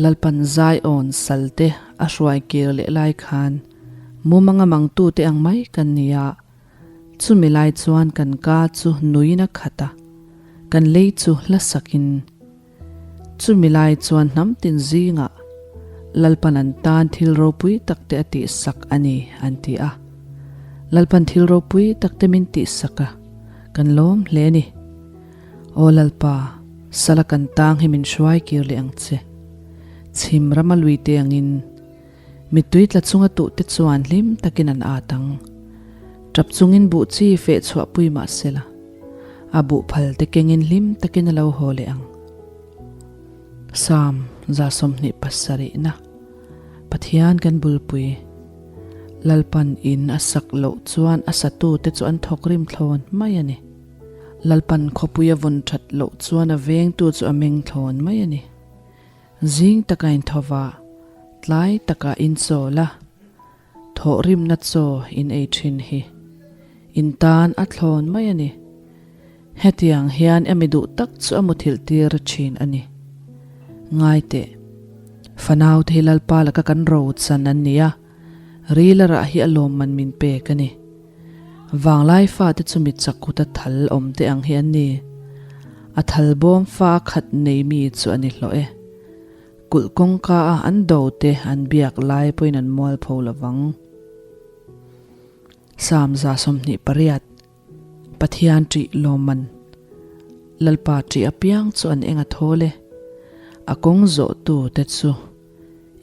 Lalpan Zion salte a hruai kir leh lai khan mumanga mangtute ang mai kan ni a, chumi lai chuan kan ka chu nuin a khat a, kan lei chu hla sakin. Chumi lai chuan hnam tin zingah Lalpan an tan thil ropui takte a tihsak a ni, an ti a. Lalpan thil ropui takte min tihsak a, kan lawm hle a ni. Aw Lalpa, sala kan tang hi min hruai kir leh ang che. Chhim rama lui te angin, mittui tla chunga tuh te chuan hlim takin an at ang. Tap chungin buh chi feh chhuah pui mah sela, a buh phal te kengin hlim takin a lo haw leh ang. Psalm 27 na Pathian kan bulpui, Lalpan in a sak loh chuan a satute chu an thawk rim thlawn mai a ni. Lalpan khawpui a vawn that loh chuan a vengtu chu a meng thlawn mai a ni. Zing taka inthawva, tlai taka inchawl a, thawhrimna chaw in ei thin hi in tan a thlawn mai a ni. Hetiang hian emi duh tak chu a muthilh tir thin a ni. Ngai teh, fanau te hi Lalpa laka kan ro chan an ni a, rila rah hi a lawmman min pek a ni. Vanglai fate chu mi chak kuta thal awm te ang hi an ni. A thal bawm fa khat nei mi chu a ni hlawh e. Kulh kawngka a an do te an biak lai pawhin an mual pho lovang. Psalm 28 Pathian ṭih lawmman Lalpa ṭih apiang chu an eng a thawl e. A kawng zawhtu te chu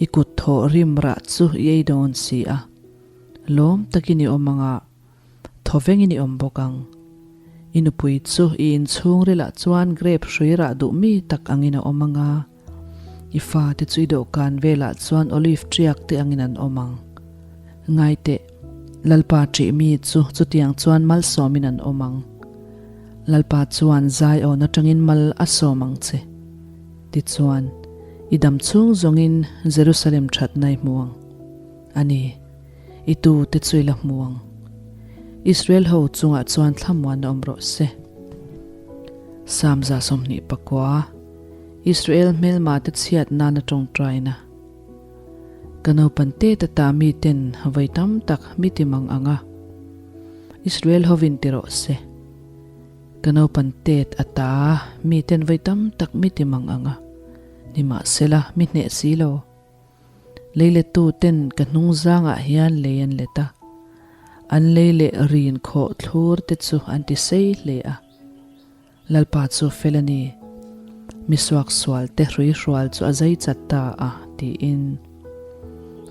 i kut thawh rim rah chu i ei dawn si a. Lawm takin i awm ang a, thawvengin i awm bawk ang. I nupui chu i inchhungrilah chuan grape hrui rah duh mi tak angin a awm ang a, i fate chu i dawhkan velah chuan olive ṭiak te angin an awm ang. Ngaiteh, Lalpa ṭih mi chu chutiang chuan malsawmin an awm ang. Lalpa chuan Zion aṭangin mal a sawm ang che. Tichuan, i dam chhung zawngin Jerusalem ṭhatna i hmu ang. A ni, i tute chu i la hmu ang. Israel ho chungah chuan thlamuan awm rawh se. Psalm 29, Israel hmelma te chhiat nana tawngtaina. Ka naupan te ta ta mi ten vawi tam tak mi ti mang ang a, Israel hovin ti rawh se. Ka naupan tet ata mi ten vawi tam tak mi ti mang ang a, nimahsela mi hneh si lo. Leilettu ten ka hnung zangah hian lei an let a, an lei leh rin khawh thlur te chu an ti sei hle a. Lalpa chu fel a ni, mi suaksual te hruihrual chu a zai chat ta a, tiin.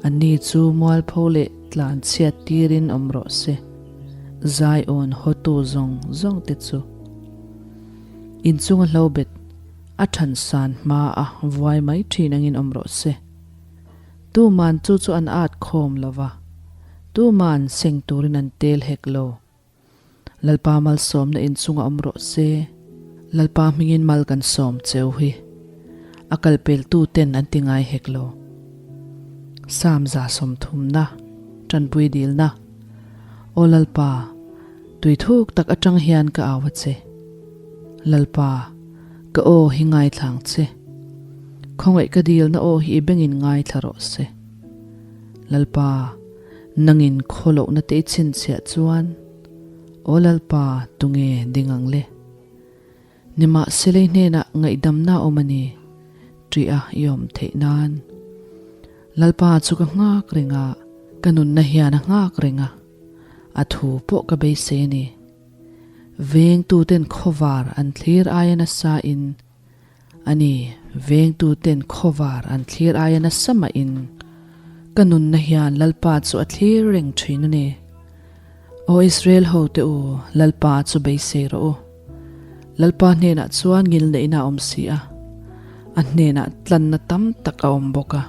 Anni chu mualpho leh tlan chhiat tirin awm rawh se, Zion hawtu zawng zawng te chu. Inchunga hlobet. A than san hma a vuai mai thin angin awm rawh se. Tuman chu chu an at khawm lo va, tuman seng turin an tel hek lo. Lalpa malsawmna inchunga awm rawh se. Lalpa hmingin mal kan sawm cheu hi. A kalpeltu ten an ti ngai hek lo. Psalm 30 na, Tanpui dilna. Aw Lalpa! Tui thuk tak atang hian ka au a che. Lalpa, ka aw hi ngaithla ang che. Khawngaih ka dilna aw hi i bengin ngaithla rawh se. Lalpa, nangin khawlohna te i chhinchhiah chuan, Aw Lalpa, tunge ding ang le? Nimahsela i hnenah ngaihdamna a awm a ni, ṭih a i awm theih nan. Lalpa chu ka nghak reng a, ka nunna hian a nghak reng a, a thu pawh ka beisei a ni. Vengtuten khawvar an thlir aia nasa in, a ni, vengtuten khawvar an thlir aia nasa mah in, ka nunna hian Lalpa chu a thlir reng thin a ni. Aw Israel hote u, Lalpa chu beisei rawh u. Lalpa hnenah chuan ngilneihna a awm si a, a hnenah tlanna tam tak a awm bawk a.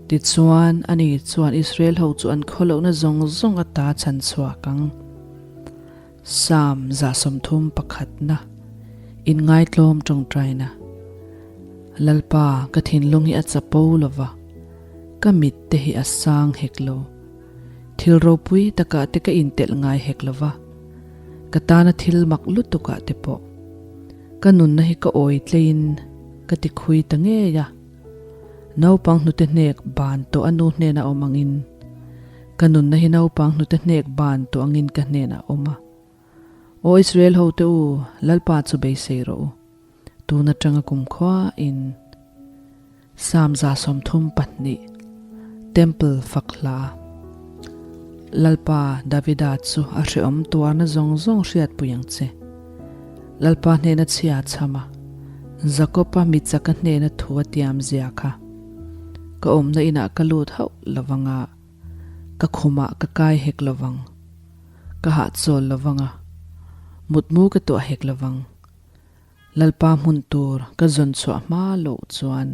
Tichuan, ani chuan Israel ho chu an khawlohna zawng zawng ata chhan chhuak ang. Psalm 31, Inngaitlawm tawngtaina. Lalpa, ka thinlung hi a chapo lo va, ka mit te hi a sang hek lo. Thil ropui takah te ka intelh ngai hek lo va, ka tana thil mak lutukah te pawh. Ka nunna hi ka awi tleiin ka ti khui ta ngei a. Naupang hnute hnek ban tawh a nu hnenah awm angin, ka nunna hi naupang hnute hnek ban tawh angin ka hnenah awm a. Aw Israel hote u, Lalpa chu beisei rawh u. Tun atanga kumkhua in Psalm 32, Temple fak hla. Lalpa Davida chu a hrehawm tuarna zawng zawng hriatpui ang che. Lalpa hnena chhia a chham a, Jakob-a michaka hnena thu a tiam zia kha. Ka awmna inah ka lut hauh lovang a, ka khumah ka kai hek lovang. Ka hahchawl lovang a, mutmu ka tuah hek lovang. Lalpa hmun tur ka zawn chhuah hma loh chuan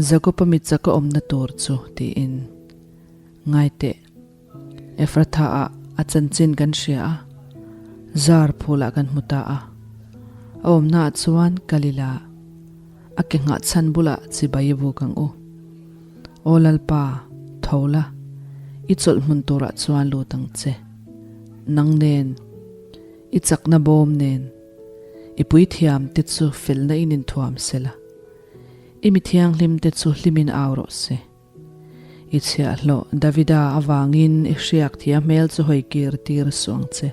Jakob-a mitcha ka awmna tur chu tiin ngai teh. Ephrathah-ah a chanchin kan hria a, zar phulah kan hmu ta a. A awmnaah chuan kal ila, a ke nghah chhan bulah chibai i buk ang u. Aw Lalpa, tho la, i chawlh hmun turah chuan lut ang che. Nang nen. I chakna bawm nen i puithiam te chu felna in inthuam sela, i mi thianghlim te chu hlimin au rawh se. I chhiahhlawh Davida avangin i hriak thia hmel chu hawi kir tir suh ang che.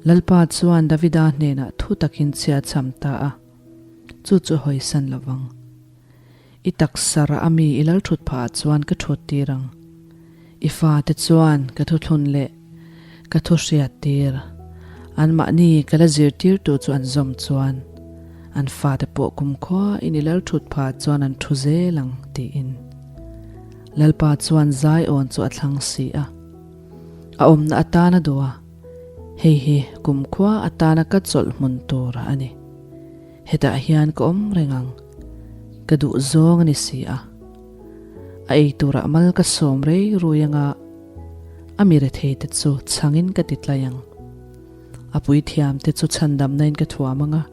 Lalpa chuan Davida hnenah thu takin chhia chham ta a, chu chu hawisan lovang. I taksa rah ami i lal thut phah ah chuan ka thut tir ang. I fate chuan ka thuthlun leh ka thu hriat tir. Anmahni ka la zirtir tu chu an zawm chuan an fate pawh kumkhua in i lal thut phah ah chuan an thu zel ang tiin. Lalpa chuan Zion chu a thlang si a. A awmna atana duh a, hei hi kumkhua atana ka chawlh hmun tur a ni. Hetah hian ka awm reng ang, ka duh zawng a ni si a. A ei turah mal ka sawm rei rui anga a mi rethei te chu chhangin ka ti tlai ang. A puithiam te chu chhandamna in ka thuam anga,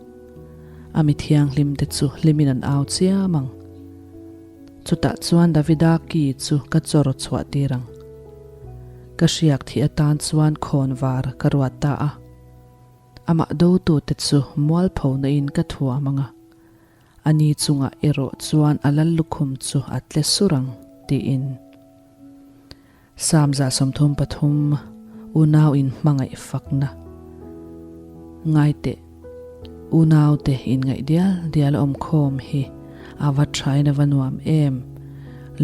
a mi thianghlim te chu hlimin an au chiam ang. Chutah chuan Davida ki chu ka chawr chhuah tir ang. Ka hriak thih atan chuan khawnvar ka ruat ta a. Amah dotute chu mualphona in ka thuam ang a, ani chungah erawh chuan a lal lukhum chu a tle sur ang, tiin. Psalm 33, Unau in hmangaih fakna. Ngai teh, unaute inngaih dial dial a awmkhawm hi a va thain a va nuam em!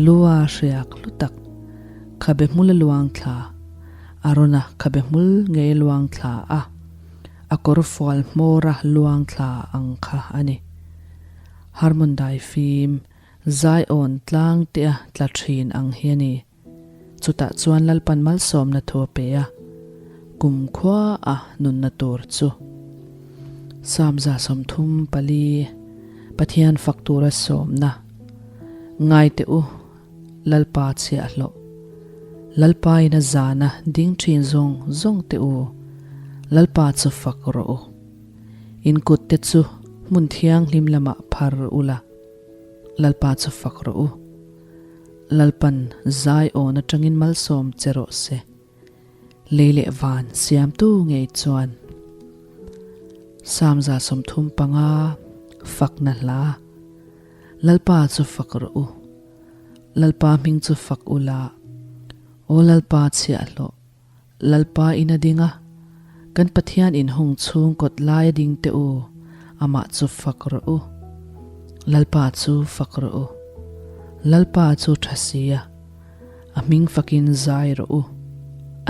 Lua hriak hlu tak, khabe hmul a luang thla. Arona khabe hmul ngei luang thla a, a kawr fual hmawra luang thla ang kha a ni. Harmon dai fim, Zion tlang tea tla thin ang hi a ni. Chutah chuan Lalpan malsawmna thu a pe a, kumkhua a nunna tur chu. Psalm 34, Pathian fak tura sawmna, Ngai teh u, Lalpa chhiahhlawh. Lalpa in a zana ding thin zawng zawng teh u, Lalpa chu fak rawh u. In kut te chu hmun thianghlim lamah phar ula, Lalpa chu fak rawh u. Lalpan zai awn atangin malsawm che rawh se. Lei leh van siamtu ngei chuan Psalm 35 fakna hla Lalpa chu fak rawh u, Lalpa hming chu fak u la, Aw Lalpa chhiahhlawh, Lalpa in a ding a, kan Pathian in hung chhung kawt lai a ding teh u, amah chu fak rawh u. Lalpa chu fak rawh u. Lalpa chu tha si a, a hming fakin zai rawh u,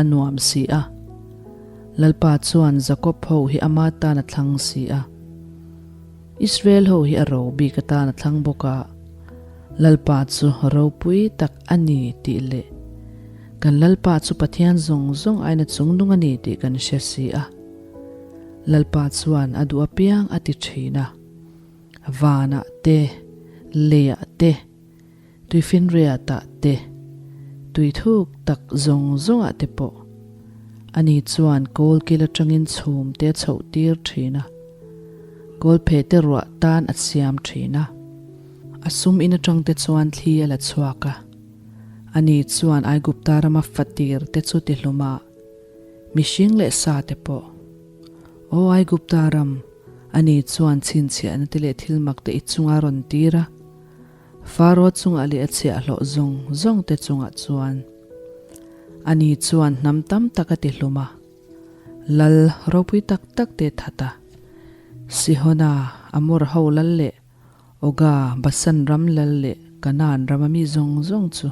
a nuam si a. Lalpa chuan Jakob ho hi ama tan a thlang si a. Israel ho hi a ro bik atan a thlang bawk a, Lalpa chu ropui tak a ni tih leh kan Lalpa chu Pathian zawng zawng aina chungnung a ni tih kan hre si a. Lalpa chuan a duh apiang a ti thin a, vanah te, leiah te, Tuifinriatah te, tui thuk tak zawng zawngah te pawh ani chuan kawl kil atangin chhum te a chhoh tir thin a, kawl phe te ruah tan a siam thin a. A sum in atang te chuan thli a la chhuak a, ani chuan Aigupta rama fatir te chu ti hlum a, mihring leh sa te pawh. Aw Aigupta ram, ani chuan chhinchhiahna te leh thil mak te i chunga rawn tir a. Faro chungah leh a chhiahhlawh zawng zawng te chungah chuan ani chuan hnam tam tak a ti hlum a, lal ropui tak tak te that a, Sihona, Amor ho lal leh Oga, Basan ram lal leh Kanaan rama mi zawng zawng chu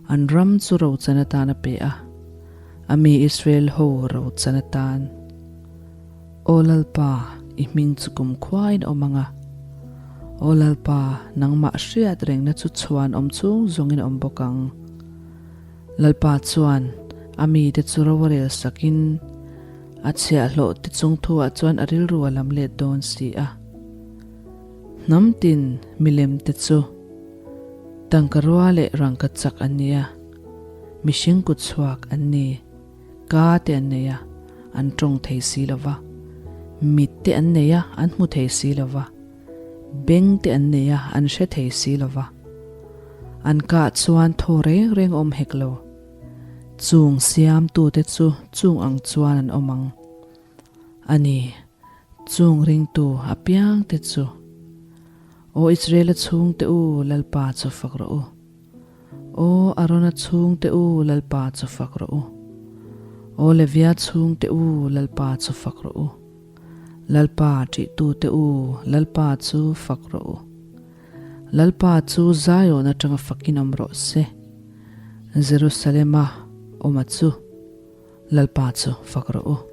an ram chu rochan atan a pe a, a mi Israel ho rochan atan. Aw Lalpa, i hming chu kum khuain awm ang a. Aw Lalpa, nangmah hriat rengna chu chhuan awm chung zawngin awm bawk ang. Lalpa chuan a mite chu ro a rel sakin, a chhiahhlawh te chung thuah chuan a rilru a lam let dawn si a. Hnam tin milem te chu tangka rua leh rangka chak an ni a, mihring kut chhuak an ni. Ka te an nei a, an tawng thei si lo va. Mit te an nei a, an hmu thei si lo va. Beng te an nei a, an hre thei si lo va. An kah chuan thaw reng reng awm hek lo. Chung siamtute chu chung ang chuan an awm ang. A ni, chung ringtu apiangte chu. Aw Israela chhungte u, Lalpa chu fak rawh u. Aw Arona chhungte u, Lalpa chu fak rawh u. Aw Levia chhungte u, Lalpa chu fak rawh u. Lalpa ṭihtute u, Lalpa chu fak rawh u. Lalpa chu Zion aṭanga fakin awm rawh se. Jerusalema awma chu, Lalpa chu fak rawh u.